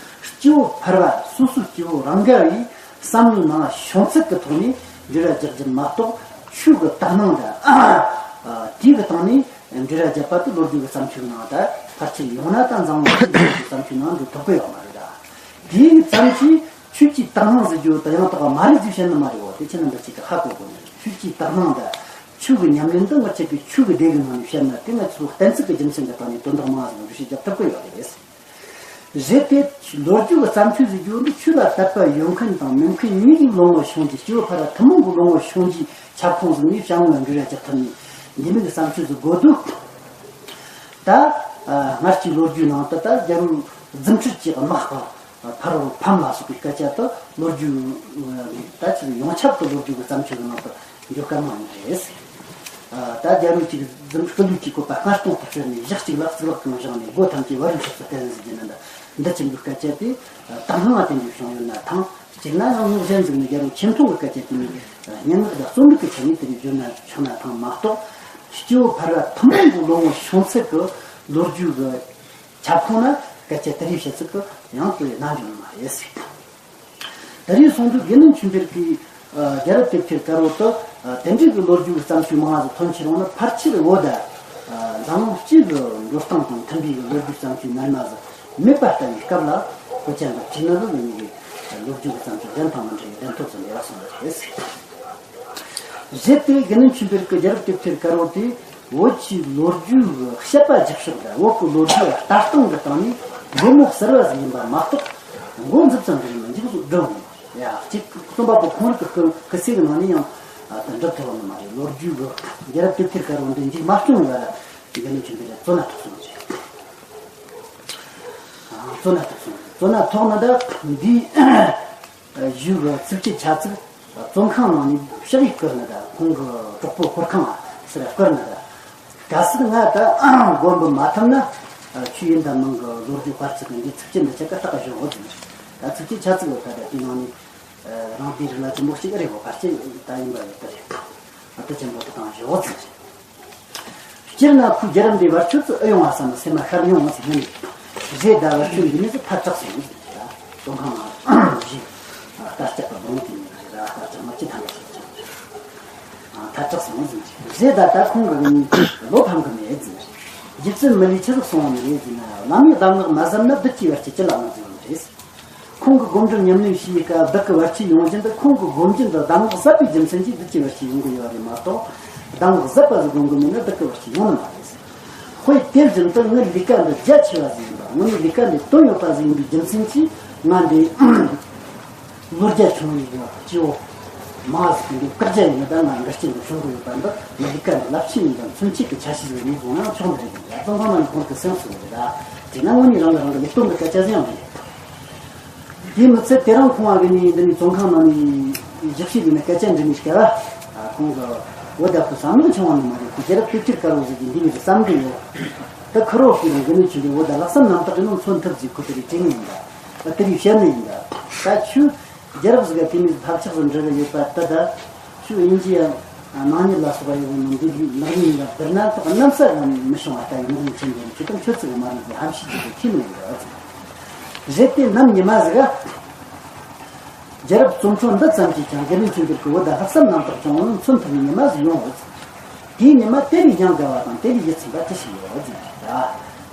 སྐྱེ་བོ་ཕལ་བ་སོ་སོའི་སྐྱེ་བོ་རང་དགའ་བའི་བསམ་བློའི་ནང་བྱུང་ཚུལ་གྱི་ཐོག་ནས་འགྲེལ་བརྗོད་རྒྱག་རྒྱུ་མ་གཏོགས། ཆོས་ཀྱི་དག་སྣང་དང་། ཨ། དེ་གི་སྟེང་ནས་འགྲེལ་བརྗོད་བརྒྱབ་པ་དེ་ལོ་རྒྱུས་ཀྱི་བརྩམས་ཆོས་ནང་ད་ཕལ་ཆེར་ཡོང་ན། ད་འཛམ་གླིང་སྤྱིའི་ལོ་རྒྱུས་བརྩམས་ཆོས་ནང་འགྲོ་ཐུབ་ཀྱི་ཡོད་མ་རེད་ད། དེ་གི་བརྩམས་ཆོས་ཆོས་ཀྱི་དག་སྣང་ཟེར་རྒྱུ་དེ་ཡང་དག་པ་མ་རེད་ཟེར་བཤད་ནི་མ་རེད་བ། དེ་ཁྱེད་རྣམ་པ་ཅིག་གིས་ཧ་གོ་དགོས་ནི་རེད། ཆོས་ཀྱི་དག་སྣང་དང་ཆོས་ཀྱི་ཉམས་ལེན་འདི་ང་ཆོས་པའི་ཆོས་ཀྱི་སྡེ་གི་ནང་ནས་བཤད་ན། དེ་ང་ཚོ་གཏན་ཚིགས་ཀྱི་རྒྱུ་མཚན་གྱི་སྟེང་ནས་དོན་དག་མང་ཟིག་འགྲེལ་བཤད་རྒྱག་ཐུབ་ཀྱི་ཡོད་རེད། རེད་དེ། ལོ་རྒྱུས་ཀྱི་བརྩམས་ཆོས་ཟེར་རྒྱུ་འདི་ཆོས་ལ་དད་པ་ཡོད་མཁན་དང་མེད་མཁན་གཉིས་ཀྱི་ལོ་ངོ་ཤོང་རྒྱུ། སྐྱེ་བོ་ཕལ་བ་ཐུན་མོང་གི་ལོ་ངོ་ཤོང་རྒྱུའི་ཁྱབ་ཁོངས་ཟིག་ནས་བྱ་ངོ་ལ་འགྲེལ་བརྗོད་རྒྱག་ཐུབ་ནི་འདི་མོ་གི་བརྩམས་ཆོས་ཟིག་དགོས་དུས། ད་སྔར་གྱི་ལོ་རྒྱུས་ནང་དུ་ད་རྒྱལ་པོ་རྫུ་འཕྲུལ་གྱི་དམག་གི་ཕ་རོལ་ཕམ་ལ་སོགས་པའི་སྐད་ཆ་དེ་ལོ་རྒྱུས། ད་ཅིག་ཡོངས་ཁྱབ་ཏུ་ལོ་རྒྱུས་ཀྱི་བརྩམས་ཆོས་ཀྱི་ནང་དུ་འགྱོ་དཀའ་མོ་ཡིན་རེད། ད་རྒྱལ་པོ་གཅིག་རྫུ་འཕྲུལ་ཀླུ་ཆུའི་བཀོད་པ་སྔར་སྟོང་དུ་བསྐྱུར་ནས། ཞག་གཅིག་ལ་གཙུག་ལག་ཁང་བཞེངས་ནས། སྒོ་ཐམས་ཅད་བ་རིམ་ཞིག་ཏུ་བསྟན་ཟེར་རྒྱུ་ནི་འདི་འདི་ཆེན་པོའི་སྐད་ཆ་དེ་དག་སྣང་ལ་བརྟེན་ནས་བྱུང་ཡོད་ན་ཐང་། སྤྱིར་ན་ཡང་ངོས་གཞན་ཟིག་ནི་རྒྱལ་པོ་ཆེ་མཐོང་གི་སྐད་ཆ་དེ་ནི་སྙན་ངག་དང་རྩོམ་རིག་གི་ཆ་ནས་དེ་རིགས་བརྗོད་ན་ཆོག་ན་ཐང་མ་གཏོགས། སྐྱེ་བོ་ཕལ་བ་ཐུན་མོང་གི་ལོ་ངོ་བྱུང་ཚད་ཀྱི་ལོ་རྒྱུས་ཀྱི་ཁྱབ་ཁོངས་ན་སྐད་ཆ་དེ་རིགས་བཤད་ཚུལ་གྱི་ཡང་དེ་ནང་འཇོག་ནི་མ་རེད་ཟེར། དེ་རིང་སོང་དུས་དགེ་འདུན་ཆོས་འཕེལ་གྱི་རྒྱལ་རབས་དེབ་ཐེར་དཀར་པོ་དུ་དེ་འདྲའི་གི་ལོ་རྒྱུས་ཀྱི་བརྩམས་ཆོས་མང་ང་ཟིག་ཐོན་ཁྱེར་འོང་ན། ཕལ་ཆེར་བོད་ད་འཛམ་གླིང་སྤྱི་གི་འགྲོ་སྟངས་དང་མཐུན་པའི་གི་ལོ་རྒྱུས་བརྩམས་ཆོས་རྣལ་མ་ཟིག་མེད་པ་ལྟ་བུའི་སྐབས་ལ། གོ་ཆ་འདི་བྲིས་ན་ལོ་ལོན་གྱི་ལོ་རྒྱུས་ཀྱི་བརྩམས་ཆོས་གཞན་དང་མི་འདྲ་བའི་གདན་ཐོབ་ཟིན་པའི་རག་སོང་བ་རེད། རེད་དེ། དགེ་འདུན་ཆོས་འཕེལ་གྱི་རྒྱལ་རབས་དེབ་ཐེར་དཀར་པོ་དེ་བོད་ཀྱི་ལོ་རྒྱུས་ཀྱི་བཤད་པ་རྒྱབ་ཕྱོགས་དང་། བོད་ཀྱི་ལོ་རྒྱུས་ལ་ལྟ་སྟངས་ཀྱི་སྟེང་ནས་སྒོ་མོ་གསར་བ་ཟིག་ཡིན་པ་མ་གཏོགས། འགོ་འཛུགས་ཙམ་གྱིས་མི་འཇུག་བཟོ་སྒྲུབ་ཡ་གཅིག་རྩོམ་པ་པོ་ཁོང་རང་གི་སྐུ་སྐུ་ཚེ་གི་ནང་ནས་ཡང་ད་འགྲུབ་ཐུབ་པ་ནི་མ་རེད། ལོ་རྒྱུས་ཀྱི་རྒྱལ་རབས་དེབ་ཐེར་དཀར་པོ་འདི་མཇུག་མ་སྐྱོང་བར་དགེ་འདུན་ཆོས་འཕེལ་ལ་བཙོན་ན་ཐུག་སོང་ཟིག་བཙོན་ན་ཐུག་སོང་། བཙོན་ན་ཐོག་ནི་ད་འདི། གཞུག་གི་ཚིགས་བཅད་ཆ་ཚིག་བཙོན་ཁང་ནང་ནས་ཕྱག་གིས་བསྐུར་ནི་དང་། ཁོང་གི་གྲོགས་པོ་ཧོར་ཁང་ཟེར་བསྐུར་ནི་དང་། གལ་སྲིད་ང་ད་མགོན་པོ་མ་ཐུབ་ན། ཆོས་ཡིན་དང་མིན་གྱི་ལོ་རྒྱུས་ཕར་ཚུར་གྱི་འདི་ཚིགས་བཅད་འདི་ཆ་ག་ལྟ་ག་ཞོག་འོ་ཟེར། ད་ཚིགས་བཅད་ཆ་ཚིག་ལ་ད་ལྟ་དེ་ནང་ནས་རང་དེའི་རིགས་ལ་ཅི་མོ་ཞིག་རེད་གོ། ཕལ་ཆེར་ད་ཡིན་པ་ཡོད་པ་རེད། ཨ་ཏི་ཆེན་པོ་དེ་དང་ཞོག་ཟེར། སྤྱིར་ན་ཁོའི་རྒྱལ་རབས་འདི་བར་ཆོད་ཚུལ་ཨེ་ཡོང་བ་བསམ་ན་སེམས་མ་ཤར་མྱོང་ངོ་ཟེར་ནི། རེད་ད། བར་ཆོད་འདི་ནས་ཟེར་ཐལ་དྲགས་སོང་ཟེར། ད་བཙོན་ཁང་ནང་བཞིན་རྟ་ལྕག་གི་སྒྲོམ་དེ་ནས་རེད། རྟ་ལྕག་མ་ཅི་ཐང་ག་ཞིག་ཅང་ཐལ་དྲགས་སོང་ཟེར། རེད་ད། ད་ཁོང་གི་ནི་བློ་ཕམ་གི་མེད་ཟེར། རྗེ་བཙུན་མི་ལས་ཆི་ཟིག་གསུང་བ་ནི་རེད་ཟེར་ན། བླ་མའི་གདམས་ངག་མ་ཟབ་ན་བདུད་ཀྱི་བར་ཆད་ཅི་ལ་འོང་ཟེར་བ་ནི་རེད། ཁོང་གི་སྒོམ་སྒྲུབ་ཉམས་ལེན་བྱས་ཡི་ག་བདག་གི་བར་ཆད་ཡོང་བཞིན་དུ། ཁོང་གི་སྒོམ་རྒྱུན་དུ་གདམས་ངག་ཟབ་པའི་རྒྱུ་མཚན་གྱིས་བདུད་ཀྱི་བར་ཆད་ཡོང་གི་ཡོད་རེད་མ་གཏོགས། གདམས་ངག་ཟབ་པ་ཟིག་སྒོམ་གི་མེད་ན་བདག་གི་བར་ཆད་ཡོང་ནི་མ་རེད། དཔེ་དེ་བཞིན་དུ་ངའི་ལས་ཀ་འདི་རྒྱ་ཆེ་བ་ཟིག་ཡིན་པ། ངའི་ལས་ཀ་འདི་དོན་ཡོད་པ་ཟིག་ཡིན་པའི་རྒྱུ་མཚན་གྱིས། ང་འདི་ལོ་བརྒྱ་ཆུང་བའི་སྐྱེ་བོ་མ་ཟིག་གི་བཀག་རྒྱ་ཡིན་ན། ད་ང་འགལ་རྐྱེན་འདི་བྱུང་གི་ཡོད་པ་འདི། ངའི་ལས་ཀ་འདི་རླབས་ཆེན་ཡིན་དང་མཚོན་བྱེད་ཀྱི་ཆ་ཤས་ཟིག་ཡིན་དགོངས་ན་ཆོག་ནི་རེད། ཡ་ཙང་ཁང་ནང་ནས་ཁོང་གི་སེམས་སུ་རེད་ད། དེས་ན་དངོས་གནས་རང་གི་རང་གི་ལས་དོན་གྱི་སྐད་ཆ་ཟིག་ཡང་རེད། དེ་མི་ཚད་དེ་རིང་ཁོང་བ་གི་ནི་འདི་ནས་བཙོན་ཁང་ནང་ནས་ཞབས་ཕྱི་ལས་ནས་སྐད་ཆ་འདྲི་ནས་སྐད་བ། ཁོང་གི་བོད་ད་ཁོ་བསམ་བློ་འཆང་བ་ནི་མ་རེད། ཁོ་རྒྱལ་རབས་དེབ་ཐེར་དཀར་པོ་ཟིག་གི་འདི་ནས་བསམ་གི་ཡོད། ད་ཁུ་རོ་ཤི་རང་གི་ནི་ཆུ་གི་བོད་ད་ལྷག་བསམ་རྣམ་དག་གི་ནང་མཚོན་ཐུབ་ཟིག་ཁོ་དེ་རིགས་དྲན་ནི་ཡིན་ད། ད་དེ་རིགས་བཤད་ནི་ཡིན་ད། ད་ཆུ་ རྒྱལ་རབས་ཟིག་ག་དེ་མིན་ཐབས་ཆག་ཟིག་འབྲི་གི་ཡོད་པ་དེ་ད་ཞུ་ཡིན་གྱི་ཡང་ནག་ཉེས་ལ་སོགས་པ་ཡོད་ནོ་འདི་ནག་ཉེས་ལ་བསྡུར་ན་ཐོག་གནམ་ས་ཡང་མི་བྱུང་བ་ལྟ་ཡི་ནག་ཉེས་ཆེན་པོ་ཁྱོད་དང་ཁྱོད་ཚོ་གི་མ་རེད་ཟེར་ཧམ་ཤེད་ཀྱི་ཁྱིམ་ནས་ཡོད་ཟེར། རེད་དེ་ནམ་ཉི་མ་ཟིག་ག་རྒྱལ་རབས་རྩོམ་འཕྲོ་འདི་ཙམ་གྱིས་ཀྱང་དགེ་འདུན་ཆོས་འཕེལ་གྱི་བུ་དང་ལྷག་བསམ་རྣམ་དག་བྱུང་བ་མཚོན་ཐུབ་ནི་ཉི་མ་ཟིག་ཡོང་བ་ཟིག་དེའི་ཉི་མ་དེ་ལས་ཡང་དགའ་བ་དང་དེ་ལས་ཡིད་ཚིམ་པ་ཅི་ཞིག་ཡོད་ཟེར་ན།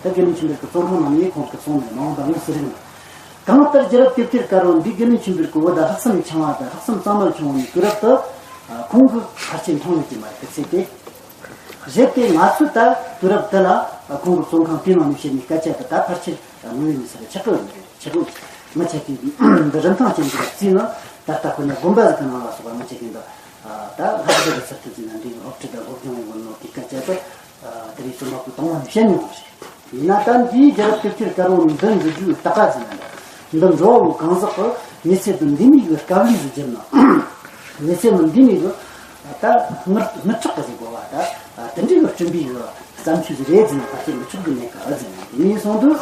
ད་དགེ་འདུན་ཆོས་འཕེལ་གྱི་རྩོམ་འཕྲོ་རྣམས་ནི་ཁོང་གི་རྩོམ་ནས་མང་བ་དངོས་སུ་རིག་ན། གང་ལྟར་རྒྱལ་རབས་དེབ་ཐེར་དཀར་པོ་འདི་དགེ་འདུན་ཆོས་འཕེལ་གྱི་བུ་དང་ལྷག་བསམ་འཆང་བ་དང་ལྷག་བསམ་གཙང་མ་འཆང་བ་ནི་དུས་རབས་དུ་ཁོང་གི་ཕལ་ཆེར་མཐོང་ཡོད་ཀྱི་མ་རེད་དེ་ཚེ་དེ། རེད་དེ་ང་ཚོས་ད་དུས་རབས་འདི་ལ་ཁོང་གི་རྩོམ་ཁང་དེའི་ནང་ནས་བཤད་ནས་སྐད་ཆ་དེ་ད་ཕལ་ཆེར་དངོས་ཡོད་མི་སྲིད་པ་ཆགས་ཀྱི་ཡོད་མ་རེད། ཆགས་ཀྱི་ཡོད་མི་ཆགས་ཀྱི་འདི་རིན་ཐང་ཅན་གྱི་རྩིས་ནི་ད་ལྟ་ཁོ་ནས་དགོན་པ་ཟིག་གི་ནང་ལ་སོགས་པ་མི་ཆགས་ཀྱི་འདུག་ད་ལྷག་པར་དུ་ཚུལ་དུ་འཛིན་ན་འདིའི་སློབ་ཁྲིད་དང་སློབ་སྦྱོང་ཡོད་ནོ་དེ་སྐད་ཆ་དེ་དེ་རིང་རྩོམ་པ་པོས་དང་བ་ནས་བཤད་མྱོང་བ་རེད། ཡིན་ན་ད་འདིའི་རྒྱལ་རབས་དེབ་ཐེར་དཀར་པོ་འདི་འབྲི་རྒྱུའི་རྟགས་ཀ་ཟིན་ན་འདྲ། འདི་འགྲོ་བ་བོ་གང་ཟག་གི་མི་ཚེ་དུ་འདི་མིག་གི་དཀའ་ལས་སུ་བརྒྱབ་ན། མི་ཚེ་མི་འདི་མིག་གི་ད་ངར་ངར་ཆག་གི་ཟིག་དགོས་བ་ད། དེ་འདྲའི་གི་བསྐྲུན་པའི་གི་བརྩམས་ཆོས་ཟིག་རེད་ཟིན་ན་ད་ཁྱེད་མི་ཆོག་གི་མེད་ག་ཟིན་ན་དེ་ནས་སོང་དུས་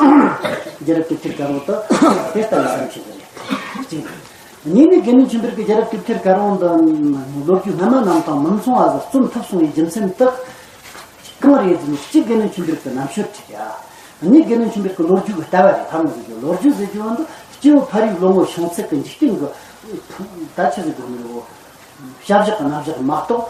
རྒྱལ་རབས་དེབ་ཐེར་དཀར་པོ་དུ་དེ་ལྟ་བུའི་བརྩམས་ཆོས་ཟིག་རེད། གཅིག་གཉིས་ནི་དགེ་འདུན་ཆོས་འཕེལ་གྱི་རྒྱལ་རབས་དེབ་ཐེར་དཀར་པོ་འདི་ལོ་རྒྱུས་སྔ་མ་རྣམས་དང་མི་མཚུངས་པ་ཟིག་རྩོམ་ཐུབ་སོང་བའི་རྒྱུ་མཚན་དག་གང་རེད་ཟེར་ན། གཅིག་དགེ་འདུན་ཆོས་འཕེལ་གྱི་རྣམ་དཔྱོད་རེད་ཡ། གཉིས་དགེ་འདུན་ཆོས་འཕེལ་གྱི་ལོ་རྒྱུས་ཀྱི་ལྟ་བ་རེད། ཕ་མ་ཟེར་རྒྱུ་ལོ་རྒྱུས་ཟེར་རྒྱུ་བ་འདི་སྐྱེས་བུ་ཕ་རིའི་ལོ་ངོ་བྱུང་ཚད་ཀྱི་འཇིག་རྟེན་གྱི་ད་ཆི་ཟེར་དགོས་ནི་རེད། བྱ་བཞག་གི་རྣམ་གཞག་མ་གཏོགས་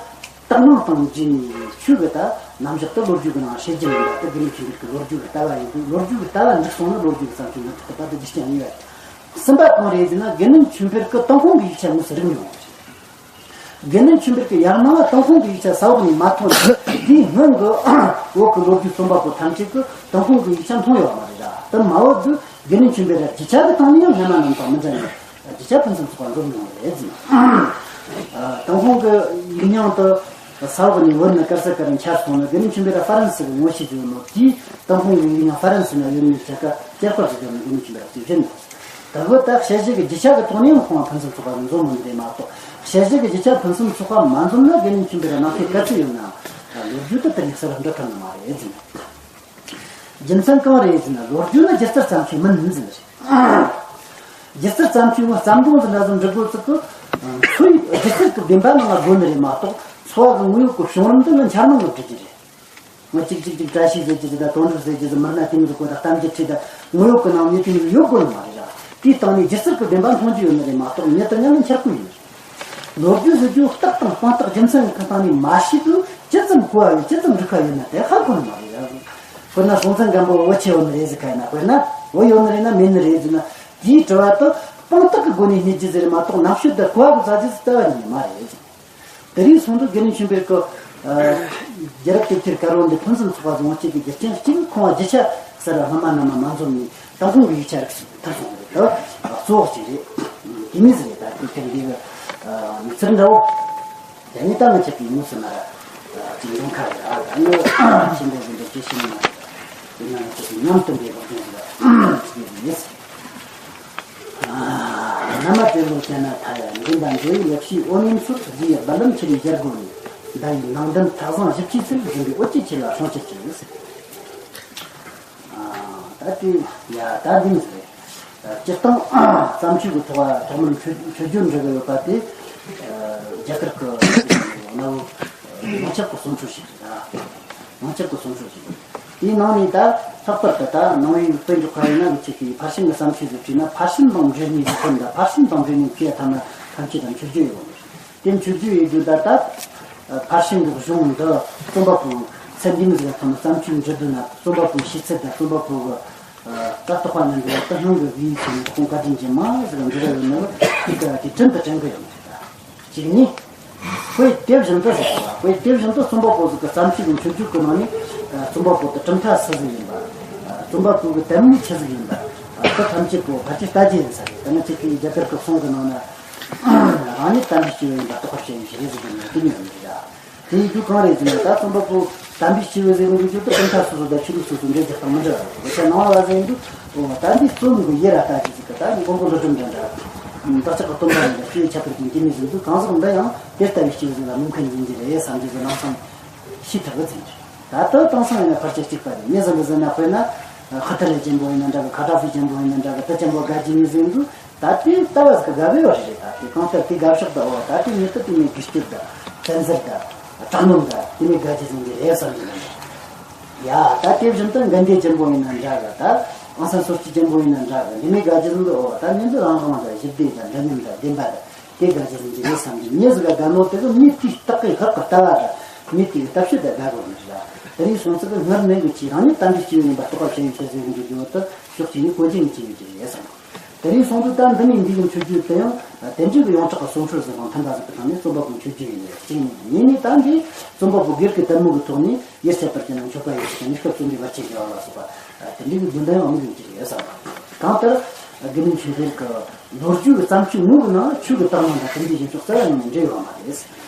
དག་སྣང་དང་བརྒྱུད་ནས་ཆོས་ཀྱི་ད་རྣམ་གཞག་དེ་ལོ་རྒྱུས་ཀྱི་ནང་བཤད་རྒྱུ་མིན་པ་དེ་དགེ་འདུན་ཆོས་འཕེལ་གྱི་ལོ་རྒྱུས་ཀྱི་ལྟ་བ་ཡིན་དུས་ལོ་རྒྱུས་ཀྱི་ལྟ་བ་འགྲིག་སོང་ན་ལོ་རྒྱུས་ཀྱི་བརྩམས་ཆོས་འདི་དག་གི་ད་དེ་རྒྱུ་རྐྱེན་གཉིས་པ་རེད། གསུམ་པ་གང་རེད་ཟེར་ན་དགེ་འདུན་ཆོས་འཕེལ་གྱི་ཏུན་ཧོང་གི་ཡིག་ཆ་དངོས་སུ་རིག་མྱོང་བ་རེད། དགེ་འདུན་ཆོས་འཕེལ་གྱི་ཡར་ནང་ལ་ཏུན་ཧོང་གི་ཡིག་ཆ་ས་འོག་ནས་མ་མཐོང་ནས་དེའི་སྔོན་གྱི་བོད་ཀྱི་ལོ་རྒྱུས་རྩོམ་པ་པོ་ཐམས་ཅད་ཀྱིས་ཏུན་ཧོང་གི་ཡིག་ཆ་མཐོང་ཡོད་པ་མ་རེད་ལ། དེ་མ་འོངས་དུས་དགེ་འདུན་ཆོས་འཕེལ་ར་རྒྱུ་ཆ་གི་སྟེང་ནས་ཡང་སྔ་མ་རྣམས་དང་མི་འདྲ་ནས་རྒྱུ་ཆ་ཕུན་སུམ་ཚོགས་པ་འཛོམས་ཡོང་བ་རེད་ཟེར། ཏུན་ཧོང་གི་ཡིག་རྙིང་དུ་ས་འོག་ནས་བོད་ནས་དཀར་ས་གར་འཁྱར་སོང་ན་དགེ་འདུན་ཆོས་འཕེལ་ར་ཧྥ་རན་སི་གི་ངོ་ཤེས་ཀྱི་ཡོད་ནོ་དེས་ཏུན་ཧོང་གི་ཡིག་རྙིང་ཧྥ་རན་སི་ན་ཡོད་མེད་བྱ་དགའ་སྐྱེལ་སྐོར་ཟེར་གྱི་ནི་དགེ་འདུན་ཆོས་འཕེལ་ར་ཅིག་བཞིན་ནོ། དེ་བོ་ད་དཔྱད་གཞི་གི་རྒྱུ་ཆ་གི་ཐོག་ནས་ཡང་ཁོང་ཕུན་སུམ་ཚོགས་པ་འཛོམས་མི་འདུག་མ་གཏོགས། དཔྱད་གཞི་གི་རྒྱུ་ཆ་ཕུན་སུམ་ཚོགས་པ་མ་འཛོམས་ན་དགེ་འདུན་ཆོས་འཕེལ་ར་ནང་ཁུལ་ག་ཚོད་ཡོད་ན་ལོ་རྒྱུས་དེ་དེ་ནས་གསལ་བར་འགྲོ་ཐུབ་ནི་མ་རེད་ཟེར། རྒྱུ་མཚན་གང་རེད་ཟེར་ན་ལོ་རྒྱུས་ནི་སྒྱུ་རྩལ་བརྩམས་ཆོས་མིན་ཟེར་ནི་རེད། སྒྱུ་རྩལ་བརྩམས་ཆོས་ངོ་བརྩམས་སྒྲུང་ཟེར་འདྲ་ཟིག་འབྲི་དགོས་ཚིག་གི། འཚོ་བའི་སྒྱུ་རྩལ་གི་བདེན་པ་ནང་ལ་དགོས་ནི་རེད་མ་གཏོགས་འཚོ་བ་གི་དངོས་ཡོད་གི་བྱུང་རིམ་འདི་ནི་འཁྱར་མིན་ནི་འབྲི་རྒྱུ་རེད། ང་གཅིག་གཅིག་གཅིག་བཀྲ་ཤིས་ཟེར་གྱི་ཟེར་ད་དོན་གྲུབ་ཟེར་གྱི་ཟེར་མི་སྣ་དེ་མོ་ཟིག་གོ་ད་གཏམ་རྒྱུད་ཁྲིད་ད་དངོས་ཡོད་ཀྱི་ནང་མི་དེ་མོ་ཡོད་དགོས་ནི་མ་རེད་ར། དེའི་སྟེང་ནས་སྒྱུ་རྩལ་གྱི་བདེན་པ་མཐོང་རྒྱུ་ཡོད་ནི་རེད་མ་གཏོགས་མྱི་དེ་ཉིད་ནི་འཁྱར་དགོས་ཡིན། ལོ་རྒྱུས་ཟེར་རྒྱུ་རྟགས་དང་དཔང་རྟགས་རྒྱུ་མཚན་གྱི་སྟེང་ནས་མ་ཤེས་དུས་ཇི་ཙམ་གོ་བ་ཡོད་ཇི་ཙམ་འགྲིག་པ་ཡོད་ན་དེ་ཧ་གོ་ནི་མ་རེད་ར། དཔེར་ན་སྲོང་བཙན་སྒམ་པོ་བོད་ཆེ་ཡོད་ནི་རེད་ཟེར་ཁ་ཡིན་ན་དཔེར་ན་བོད་ཡོད་ནི་རེད་ན་མེད་ནི་རེད་ཟེར་ན་དེའི་དྲི་བ་དེ་དཔང་རྟགས་ཀྱི་སྒོ་ནས་རྙེད་རྒྱུ་ཟེར་རེད་མ་གཏོགས་རྣམ་དཔྱོད་དང་གོ་བ་གི་རྩ་ཆེ་ཟེར་ལྟ་བ་ཡིན་ནི་མ་རེད། དེ་རིང་སོང་དུས་དགེ་འདུན་ཆོས་འཕེལ་གྱི་རྒྱལ་རབས་དེབ་ཐེར་དཀར་པོ་འདི་ཕུན་སུམ་ཚོགས་པ་བཟང་སྤྱོད་ཀྱི་རྒྱུ་རྐྱེན་གཅིག་ཁོང་བ་རྒྱུ་ཆ་གསར་བ་སྔ་མ་རྣམས་མ་མ་འཛོམས་ནས་ཏུན་ཧོང་གི་ཡིག་ཆ་རིགས་སུ་ཐར་སོང་བ་རེད། གཙོ་བོ་གཅིག་རེད། དེ་མིན་ཟེར་རེད། ད་དེབ་ཐེར་འདི་གི་མི་ཚེར་འདྲ་བོ་ཡ་ནི་ད་ང་ཆེ་གི་ངོས་སུ་ན་ར་ཅིག་ཡོང་ཁ་རེད། ཨ་ད་ནི་ཆེན་པོ་ཟིན་པའི་སྐྱེ་ཤི་ན་དེ་ན་ང་ཆེ་གི་མཉམ་དུ་འདྲེས་པ་ཅན་ཟེར་ར་ཅིག་ཡིན། ཨ། བླ་མ་དེ་ལོ་བྱས་ན་ཐ་ཡ་འདྲེན་པ་འགྲོ་བའི་ལེགས་བཤད་འོ་མའི་མཚོར་བསྡུས་ཡི་རྦ་རླབས་ཆེ་བའི་ཞལ་སྒོ་ནས་ཟླ་བའི་ནང་ལྡན་ཐགས་བཟང་བཞི་བཅུའི་ཚུལ་འཛིན་པའི་ཨོ་ཅེ་ཆེ་ལ་སྲུང་བྱེད་ཅིང་ཟེར། ད་དེ་ཡ་ད་འདི་མི་ཟེར། སྤྱིར་བཏང་བརྩམས་ཆོས་ཀྱི་ཐོག་ཐོག་མར་མཆོད་མཆོད་བརྗོད་འབྲི་གི་ཡོད་པ་དེ་རྒྱ་གར་གྱི་གནའ་བོའི་ཡོངས་ཁྱབ་ཀྱི་གསུང་ཆོས་ཤིག་རེད། ཡོངས་ཁྱབ་ཀྱི་གསུང་ཆོས་ཤིག་དེའི་ནང་ནས་ད་ལྷག་པར་དུ་ད་ནང་པའི་དཔེ་འཇོག་པ་ཡིན་ན་འུ་ཆོ་གིས་ཕར་ཕྱིན་གྱི་བརྩམས་ཆོས་ཟིག་བྲིས་ན་ཕར་ཕྱིན་དང་འབྲེལ་ནས་ཟིག་དོན་དང་ཕར་ཕྱིན་དང་འབྲེལ་ནས་བྲིས་ཡ་ཐ་ན་ཐམས་ཅད་ལ་མཆོད་བརྗོད་ཡོད་པ་རེད། དེ་མཆོད་བརྗོད་ཡོད་རྒྱུ་ད་ལྟ་ཕར་ཕྱིན་གྱི་གཞུང་འདི་རྩོམ་པ་པོའི་ཚད་ལྡན་ཟིག་ཐོག་ནས་བརྩམས་ཆོས་འབྲི་འདོད་ན་རྩོམ་པ་པོའི་ཤེས་ཚད་དང་རྩོམ་པ་པོ་གི་ལྟ་རྟོག་པ་ནི་འདི་ལ་ད་སྔོན་གྱི་དབྱིན་ཇི་ནས་ཁོང་བཀའ་དྲིན་ཅན་མ་ཟིག་འབྲི་ར་ཡོད་ནི་ལ་དེ་ལྟ་དེ་དྲན་དུ་དྲན་གི་ཡོད་མ་རེད། གཅིག་ནི། དཔེ་དེ་བཞིན་དུ་ཟེར་བ། དཔེ་དེ་བཞིན་དུ་རྩོམ་པ་པོ་ཟིག་གི་བརྩམས་ཆོས་ཀྱི་མཆོད་བརྗོད་ཀྱི་ནང་ནས། རྩོམ་པ་པོ་དེ་གྲུབ་མཐའ་སུ་ཟིག་ཡིན་པ། རྩོམ་པ་པོ་གི་དད་མོས་ཆི་ཟིག་ཡིན་པ། དེ་ཐམས་ཅད་པོ་ཕལ་ཆེར་ལྟ་རྒྱུ་ཡིན་ས་རེད། དེ་ནི་ཁྱེད་ཀྱིས་རྒྱ་གར་གྱི་གསུང་གི་ནང་ན། རང་ཉིད་དམ་པའི་སྐྱེས་བུ་ཡིན་པ་རྟོགས་པར་བྱ་བའི་ཞི་བདེ་ཟིག་ཡིན་ན་དེ་ཉིད་ཡིན་གྱི་རེད། དེ་ཡིན་དུས་གང་རེད་ཟེར་ན་ད་རྩོམ་པ་པོ་དམ་པའི་སྐྱེས་བུ་ཟེར་གི་འདུག་རྒྱུ་དེ་གྲུབ་མཐའ་སོ་སོ་དང་ཆོས་ལུགས་སོ་སོ་འབྲེལ་རྒྱག་སྟངས་མི་འདྲ་བ་རེད། དཔེར་ཆ་ནང་བ་ཟེར་གི་འདུག་ཨོ་ད་འདི་རྩོམ་གི་ཡེ་ར་ལྟ་རྒྱུ་ཟིག་གི་ད་མགོན་པོ་ཀླུ་སྒྲུབ་འདྲ་འདྲ། བདག་ཅག་གི་སྟོན་པ་ཡིན་ལ་སྤྱི་བོའི་ཁྱད་པར་ཅན་སྐྱེ་དམན་ཟིག་འདུག་གང་ཟག་འདི་ཡང་དེ་ལྟ་བུའི་སྐྱེས་བུ་ཟིག་ལ་མོས་མཁན་ཡིན་གྱི་རེད་བསམ་རྒྱུ་ཟིག་ལམ་སང་ཤེས་ཐུབ་གི་ཟིན་རེད། ད་ལྟ་དེང་སང་ཡིན་ན་ཕལ་ཆེར་གཅིག་པ་རེད། མི་ཟིག་འདི་ཟེར་ན་དཔེར་ན་ཧི་ཏི་ལེ་ཅན་པོ་ཡིན་ན་འདྲ་གི་ཁ་ཏ་ཧྥི་ཅན་པོ་ཡིན་ན་འདྲ་གི་དེ་ཅན་པོ་དགའ་རྒྱུ་ཡིན་ཟེར་འདུག་ད་དེ་ལྟ་བ་ཟིག་ག་བའི་བར་རེད། ད་དེ་གང་ལྟར་དེ་དགའ་ཕྱོགས་ད་འོ་ད་དེ་ཉིད་དུ་དེ་ནས་དགེ་སྤྱོད་ད་བཙན་འཛུལ་ད་དྲག་གནོན་ད་དེ་ནས་དགའ་རྒྱུ་ཟིག་གི་རེད་བསམ་གྱི་མི་འདུག་ཡ། ད་དེ་བཞིན་དུ་དགའ་ལྡན་ལྗིད་པོ་ཡིན་ན་འདྲ་གི། ད་ཨང་སན་སོ་སྐྱིད་ལྗིད་པོ་ཡིན་ན་འདྲ་གི། འདི་ནས་དགའ་རྒྱུ་ཟིག་གི་འོ་ད་མི་འདི་རང་དབང་ད་ཞི་བདེ་ད་འདྲ་མཉམ་ད་བདེན་པ་ད་དེ་དགའ་རྒྱུ་ཟིག་གི་རེད་བསམ་གྱི་མི་ཟིག་ག་དགའ་ནོ་དེ་གི་མི་དེའི་སྟག་གི་ལྷག་གི་ལྟ་བ་ད་མི་དེ་གི་ལྟ་སྤྱོད་ད་དགའ་དགོས་ནི་རེད། དེ་རིང་སོང་ཚིག་གི་སྔར་མེད་གི་ཆེས་རང་ཉིད་ད་འདྲ་སྐྱེ་བོ་ཡིན་པ་རྟོགས་པ་བྱེད་ཡིན་ཆེ་ཟེར་གི་འདུག་དེ་བོ་ད་ཕྱོགས་གཅིག་ནས་གོ་རྒྱུ་མི་བྱེད་གི་རེད་བསམ། དེ་རིང་སོང་དུས་ད་འདི་ནས་འདི་གི་མཆོད་བརྗོད་དེ་ཡང་དེ་འདྲའི་གི་ཡོངས་གྲགས་ཀྱི་གསུང་སྲོལ་ཟིག་དང་མཐུན་པ་ཟིག་གི་སྟེང་ནས་རྩོམ་པ་པོའི་མཆོད་བརྗོད་ཡིན་ནས་གཅིག་ནས། གཉིས་ནས་ད་འདི་རྩོམ་པ་པོ་སྒེར་གྱི་དད་མོས་ཀྱི་ཐོག་ནས་ཡིད་ཆེས་པར་གྱུར་ན་མཆོད་པ་ཡིན་ཟེར་ནས་སྐབས་བཅོ་ལྔ་པའི་ཆེད་དུ་ཡོད་ལ་སོགས་པ་དེ་འདྲའི་གི་རྒྱུན་ལྡན་ཡང་མི་འདུག་ཅིག་ཡོད་བསམ། གང་ལྟར་དགེ་འདུན་ཆོས་འཕེལ་གྱི་ལོ་རྒྱུས་ཀྱི་བརྩམས་ཆོས་ངོ་བོའི་ནང་ཆོས་ཀྱི་བཏང་སྙོམས་དང་དེ་འདྲའི་བཞིན་ཕྱོགས་རྩ་བ་ནས་འབྲེལ་ཡོད་མ་རེད།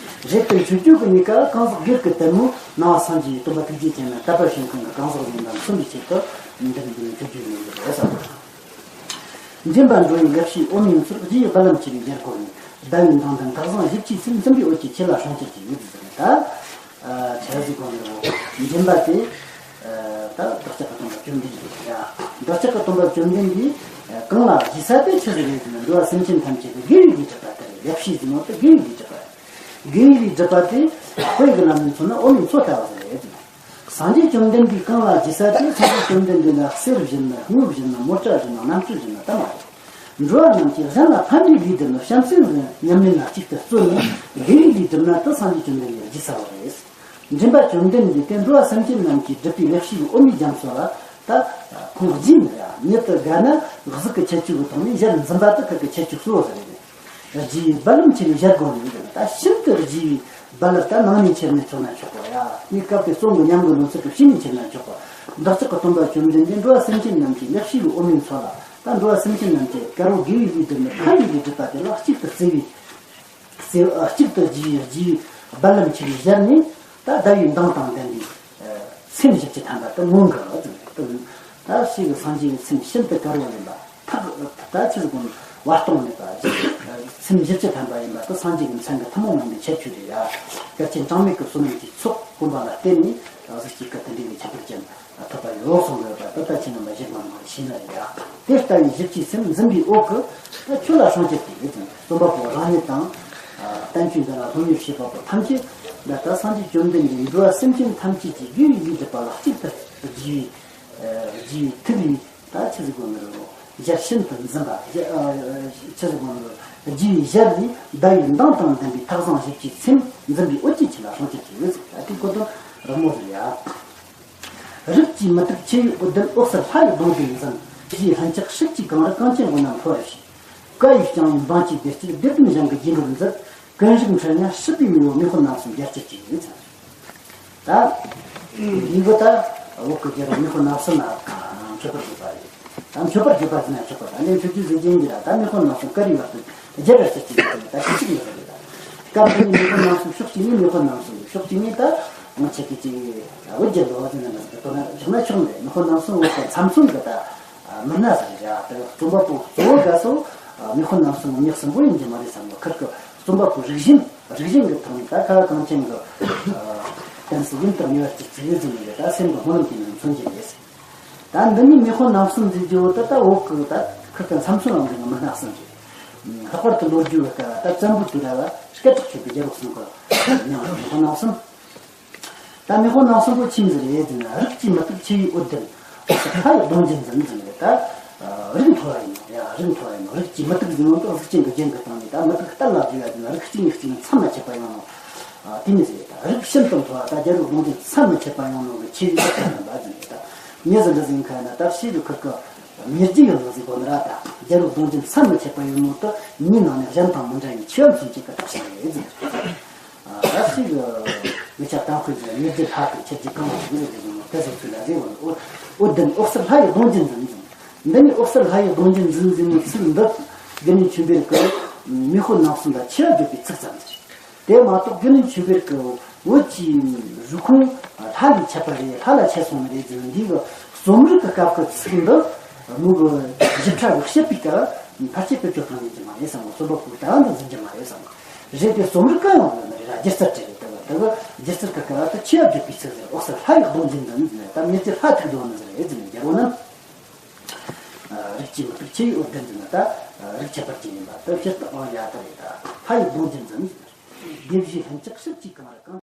རེད་དེ་མཆོད་བརྗོད་ཀྱི་གཉིས་ཀ་གང་ཟག་སྒེར་གྱི་དད་མོས་ནང་པ་སངས་རྒྱས་སྟོན་པ་ཐུགས་རྗེ་ཅན་ལ་དད་པ་བྱེད་མཁན་གྱི་གང་ཟག་ཡིན་པ་མཚོན་པའི་ཆེད་དུ་འདི་འདི་མཆོད་བརྗོད་ཡིན་པ་རེད་བསམ། འདྲེན་པ་འགྲོ་བའི་ལེགས་བཤད་འོ་མའི་མཚོར། རྗེ་ཡི་རྦ་ལམ་ཆེ་བའི་རྒྱལ་སྒོ་ནས། ཟླ་བའི་མདངས་ལྡན་ཐགས་བཟང་ཞིབ་ཅིང་ཚིམ། འཛིན་པའི་འོད་ཀྱིས་ཁྱེད་ལ་སྲུང་སྐྱོབ་ཀྱི་ཡིད་ཟེར་ནས། ད་ཆ་ཟིག་གོ་ནས་འདྲེན་པ་དེ་ད་བདག་ཅག་གི་སྟོན་པ་བཅོམ་ལྡན་འདས་རེད་ཡ། བདག་ཅག་གི་སྟོན་པ་བཅོམ་ལྡན་འདས་གང་ལ་རྗེས་ས་དེ་ཆི་ཟིག་རེད་ཟེར་ན། འགྲོ་བ་སེམས་ཅན་ཐམས་ཅད་ཀྱི་དགེ་བའི་ལས་སྒྲུབ་པ་དེ་རེད། ལེགས་བཤད་ཟེར་ནོ་དེ་དགེ་བའི་ལས་སྒྲུབ་པ་རེད། དགེ་བའི་ལས་སྒྲུབ་པ་དེ་དཔེ་གི་ལམ་ནས་མཚོན་ན་འོ་མའི་མཚོ་ལྟ་བུ་ཟིག་རེད་ཟེར་ནས། སངས་རྒྱས་བཅོམ་ལྡན་འདས་གང་ལ་རྗེས་ས་དེ། སངས་རྒྱས་བཅོམ་ལྡན་འདས་ལ་གསེར་བཞིན་ན། དངུལ་བཞིན་ན། མོ་ཊ་བཞིན་ན། གནམ་གྲུ་བཞིན་ན་ད་མ་རེད། འགྲོ་བ་རྣམས་ཀྱིས་གཞན་ལ་ཕན་པའི་ལས་སྒྲུབ་ནི། བྱམས་སེམས་ཉམས་ལེན་ལ་གཅིག་ཏུ་བརྩོན་ནས་དགེ་བའི་ལས་སྒྲུབ་ན་དེ་སངས་རྒྱས་བཅོམ་ལྡན་འདས་རྗེས་ས་བ་རེད། འདྲེན་པ་བཅོམ་ལྡན་འདས་དེ་འགྲོ་བ་སེམས་ཅན་རྣམས་ཀྱིས་བསྒྲུབས་པའི་ལེགས་བཤད་ཀྱི་འོ་མའི་རྒྱ་མཚོ་ལ་ད་ཁོང་རྗེས་ནས་ཡ་ཉིད་དུ་དགའ་ན་གཟུགས་ཀྱི་ཁྱད་ཆོས་ཀྱི་ཐོག་ནས་ཞལ་འཛུམ་པ་དེ་ཁོ་གི་ཁྱད་ཆོས་གཙོ་བོ་ཟིག་རེད། རྗེ་ཡི་རྦ་ཀློང་ཆེ་བའི་ཞལ་སྒོ་ནས། ད་ཤིན་ཏུ་རྗེ་ཡི་རྦ་ཀློང་ད་ནང་ནས་ཁྱེར་ནས་མཚོན་ན་ཆོག་གོ་ཡ། དེའི་སྐབས་དེ་རྩོམ་གྱི་ཉམས་ཀྱི་ལོ་ཚིགས་ཀྱི་ཕྱི་ནས་ཁྱེར་ན་ཆོག་གོ། བདག་ཅག་གི་སྟོན་པ་བཅོམ་ལྡན་འདས་འགྲོ་བ་སེམས་ཅན་རྣམས་ཀྱི་ལེགས་བཤད་ཀྱི་འོ་མའི་མཚོ་ལ། ད་འགྲོ་བ་སེམས་ཅན་རྣམས་ཀྱི་དཀར་པོ་དགེ་བའི་ལས་སྒྲུབ་ནི། ཕན་པའི་ལས་སྒྲུབ་པ་དེ་ལ་གཅིག་ཏུ་བརྩེ་བའི་བརྩེ་བ་གཅིག་ཏུ་རྗེ་ཡི་རྗེ་ཡི་རྦ་ཀློང་ཆེ་བའི་ཞལ་ནས། ད་ཟླ་བའི་མདངས་དང་ལྡན་པའི་སེམས་བཞི་བཅུ་ཐམ་པ་དེ་མངོན་གྱི་ཟེར། ད་ཞེས་པའི་སངས་རྒྱས་ཀྱི་སེམས་ཤིན་ཏུ་དཀར་བོ་ཡིན་པ། ཐག་ད་ཆི་ཟིག་གོ་བར་སྟོང་མེད་པ། སེམས་བཞི་བཅུ་ཐམ་པ་ཡིན་པ་དེ་སངས་རྒྱས་ཀྱི་མཚན་གྱི་ཐུན་མོང་མ་ཡིན་པའི་ཁྱད་ཆོས་རེད་ཡ། གལ་ཆེན་གྲངས་མེད་ཀྱི་བསོད་ནམས་ཀྱི་ཚོགས་བསྐུངས་པ་ལ་བརྟེན་ནས་གཟུགས་ཀྱི་སྐུ་དེ་འདྲའི་ཁྱད་པར་ཅན་ཐོབ་པ་ཡོད་གསུངས་ཡོད་པ་དེ་ད་ཁྱེད་རྣམ་པ་གཞིགས་ལ་མ་ཤེས་ན་རེད་ཡ། དེ་ལྟ་བུའི་ཞིབ་ཀྱི་སེམས་འཛིན་པའི་འོག་གི་ད་ཁྱོད་ལ་སྲུང་སྐྱོབ་ཀྱི་ཡིད་ཟེར། རྩོམ་པ་པོ་རང་ཉིད་དང་། བསྟན་བཅོས་འདི་ལ་སློབ་གཉེར་བྱེད་པ་པོ་ཐམས་ཅད་ལ་ད་སངས་རྒྱས་བཅོམ་ལྡན་འདས་འགྲོ་བ་སེམས་ཅན་ཐམས་ཅད་ཀྱི་དགེ་བའི་ལས་སྒྲུབ་པ་ལ་གཅིག་ཏུ་རྗེ་ཡི་རྗེ་ཡི་ཐུགས་ལས་ད་ཆི་ཟིག་གོ་ནི་རོ། ཞལ་ཤིན་ཏུ་འཛུམ་པ། ཆི་ཟིག་གོ་ནི་རོ། རྗེ་ཡི་ཞལ་ལས་ཟླ་བའི་མདངས་དང་ལྡན་པའི་ཐགས་བཟང་ཞིབ་ཀྱི་སེམས་འཛིན་པའི་འོད་ཀྱིས་ཁྱེད་ལ་སྲུང་སྐྱོབ་ཀྱི་ཡིད་ཟེར། ད་དེ་གོ་དོན་རིང་མོ་ཟིག་ཡ། རིགས་ཀྱི་མུ་ཏིག་ཆུ་ཡི་འོད་ལྡན་འོད་གསལ་ལྷ་ཡི་གདུང་རྒྱུད་འཛིན། ཞེས་ལྷུན་ཆགས་ཧྲིག་གེའི་གངས་རི་གངས་ཅན་ངོ་ན་འཕོ་བར་བྱེད། བཀའ་ཡིས་བསྐྱངས་པའི་འབངས་ཀྱི་བདེ་སྐྱིད་བདེ་ལྡན་ཞིང་གི་རྗེས་འགྲོར་མཛད། ཀུན་རིག་འཁྲུལ་ཉ་སྲིད་པའི་མི་བོ་མེ་འཁོར་རྣམ་གསུམ་རྒྱལ་གཅེས་ཀྱི་ཡིན་ཟེར། ད་འདི་གོ་ད་འོག་གི་རྒྱལ་བ་མེ་འཁོར་རྣམ་གསུམ་ལ་མཆོད་པར་བརྗོད་པ་རེད། ད་མཆོད་པར་བརྗོད་པ་ཟེར་ན་ཆོག་པ། ད་ལན་མཆོད་བརྗོད་ཟེར་རྒྱུ་ཡིན་གྱི་ར། ད་མེ་འཁོར་རྣམ་གསུམ་བཀའ་རིགས་བར་དུ་རྒྱལ་བར་གཅེས་ཀྱི་ཡོད་རེད། ད་གཅིག་གཅིག་ཡོད་རེད། ད་སྐབས་འདི་ནི་མེ་འཁོར་རྣམ་གསུམ་ཕྱོགས་གཅིག་ནས། མེ་འཁོར་རྣམ་གསུམ་ཕྱོགས་གཅིག་ནས་ད་ང་ཆེ་གི་ཅིག་བོད་རྒྱལ་ལོ་ཟེར་ན་ང་ཟེར་གི་དོ་ན་བཞག་ན་ཆོག་མེད། མེ་འཁོར་རྣམ་གསུམ་འོག་གི་མཚམས་མཚོན་གི་ད་མི་སྣ་ཟེར་རེད་ཡ། ད་རྩོམ་པ་པོ་གཙོ་བོ་དགའ་སོ་མེ་འཁོར་རྣམ་གསུམ་ཉག་གསུམ་པོ་ཡིན་གྱི་མ་རེད་བསམ་གི། ཁིར་གི་རྩོམ་པ་པོ་རིག་གཞུང་རིག་གཞུང་གི་ཐོག་ནས་ད་ཁ་བ་གངས་ཅན་གི་གཏམ་སྲིད་ཡིན་དུ་ཉེ་བར་གྱི་ཚིག་ཡོད་ཟིན་ནས་ད་སེམས་གི་སྨོན་ལམ་གྱི་ནང་མཚོན་གྱི་རེད། ད་འདི་ནི་མེ་འཁོར་རྣམ་གསུམ་འཛིན་རྒྱུ་བོ་ད་ད་འོག་གི་ད་ཁིར་གི་མཚམས་མཚོན་ལམ་འདི་གི་མི་སྣ་གསུམ་རེད། ལྷག་པར་དུ་ལོ་རྒྱུས་པ་ཀ་ད་བཙན་པོ་དུས་རབས་སྐད་གྲགས་ཆོད་པའི་རྒྱལ་པོ་གསུམ་གི་མིང་ལ་མེ་འཁོར་རྣམ་གསུམ། ད་མེ་འཁོར་རྣམ་གསུམ་པོ་ཆི་ཟིག་རེད་ཟེར་ན། རིགས་ཀྱི་མུ་ཏིག་ཆུ་ཡི་འོད་ལྡན་འོད་གསལ་ལྷ་ཡི་གདུང་རྒྱུད་འཛིན་ཟེར་ནས། ད་རིགས་མཐོ་བ་ཡིན་ནོ་ཡ། རིགས་མཐོ་བ་ཡིན་ནོ། རིགས་ཀྱི་མུ་ཏིག་ཟེར་ནོ་ད་གཟུགས་ཅན་གྱི་རྒྱན་གྱི་སྟེང་ནས་ད་མུ་ཏིག་གཏན་ལ་བརྗོད་ཡ་ཟེར་ན། རིགས་གཅིག་ནས་གཅིག་ནས་མཚམས་མ་ཆད་པ་ཡོང་ནོ། ཨ། དེ་ནི་ཟེར། ད་རིགས་ཤིན་ཏུ་མཐོ་བ་ད་རྒྱལ་པོའི་གདུང་རྒྱུད་མཚམས་མ་ཆད་པ་ཡོང་ནོ་གི་ཆེ་བའི་རིགས་རྣམ་པ་ཟེར་ནས། ད་མྱི་ཟེར་འདི་ཟེར་མཁན་ན་ད་ཤེས་རིག་ཁུར་གི་མྱི་རྒྱུད་ཡོད་ནོ་ཟེར་གོ་ནི་ར། ད་རྒྱལ་པོའི་གདུང་རྒྱུད་མཚམས་མ་ཆད་པ་ཡོང་ནོ་ད་མྱིའི་ནང་ནས་གཞན་དང་མི་འདྲ་བའི་ཆེ་བ་མཚོན་བྱེད་ཀྱི་རྟགས་ཤིག་རེད་ཟེར། ཨ། ད་ཞིག་མི་ཆ་དང་ཁོས་ཟེར་མི་རྒྱུད་ལྷ་དང་ཁྱེད་ཀྱི་གང་ལ་ཡིན་ཟེར་གྱི་ཟེར་ནོ་དེ་ཟེར་ཚུལ་ལ་ཟེར་བ་ནི། འོ་འོ་འདི་ནི་འོད་གསལ་ལྷ་ཡི་གདུང་རྒྱུད་འཛིན་ཟེར། འདི་ནི་འོད་གསལ་ལྷ་ཡི་གདུང་རྒྱུད་འཛིན་ཟེར་ནི་ཚིག་འདི་དགེ་འདུན་ཆོས་འཕེལ་གྱིས་མེ་འཁོར་རྣམ་གསུམ་ལ་ཆེ་བ་བརྗོད་པའི་ཚིག་ཙམ་ཟེར། དེ་མ་གཏོགས་དགེ་འདུན་ཆོས་འཕེལ་གྱིས་བོད་ཀྱི་རུས་ཁུངས་ལྷ་ལས་ཆད་པ་རེད། ལྷ་ལ་ཆད་སོང་ནི་རེད་ཟེར་ནི་འདི་གི་རྩོམ་རིག་གི་སྐབས་ཀྱི་ཚིག་འདི་མོ་གི་ཞིབ་ཕྲ་གི་བཤད་པའི་སྐབས་ཕལ་ཆེར་བེད་སྤྱོད་གཏོང་ཡོད་ཀྱི་མ་རེད་བསམ་གི། རྩོམ་པ་པོས་ད་འདི་འཛིན་གྱི་མ་རེད་བསམ་གི། རེད་དེ་རྩོམ་རིག་གང་ཡོང་ཡོད་ནི་རེད་ར། སྒྱུ་རྩལ་བྲལ་རེད། དེ་གི་དེ་གི་སྒྱུ་རྩལ་གི་སྐབས་ལ་ད་ཆེ་བ་བརྗོད་པའི་ཚིག་ཟེར། འོད་གསལ་ལྷ་ཡི་གདུང་རྒྱུད་འཛིན་ཟེར་ནས། ད་མྱི་རྒྱུད་ལྷ་ཐུག་འགྲོ་ནི་ཟེར་རེད་ཟེར་ནས་རྒྱལ་པོ་རྣམས། ཨ། ཅིག་མི་ཐུབ་ཆེ་ཡི་འོ་བདུན་འཛིན་ན་ད་རིགས་ཁྱད་པར་ཅན་ཡིན་པ་དེ་སྤྱིར་དུ་ཨང་ཡ་ད་རེད། ད་ཕ་ཡི་བདུན་འཛིན་འཛིན། སྡེ་བཞིའི་ལྷུན་ཆགས་ཞིབ་ཅིག་གང་ར་གང་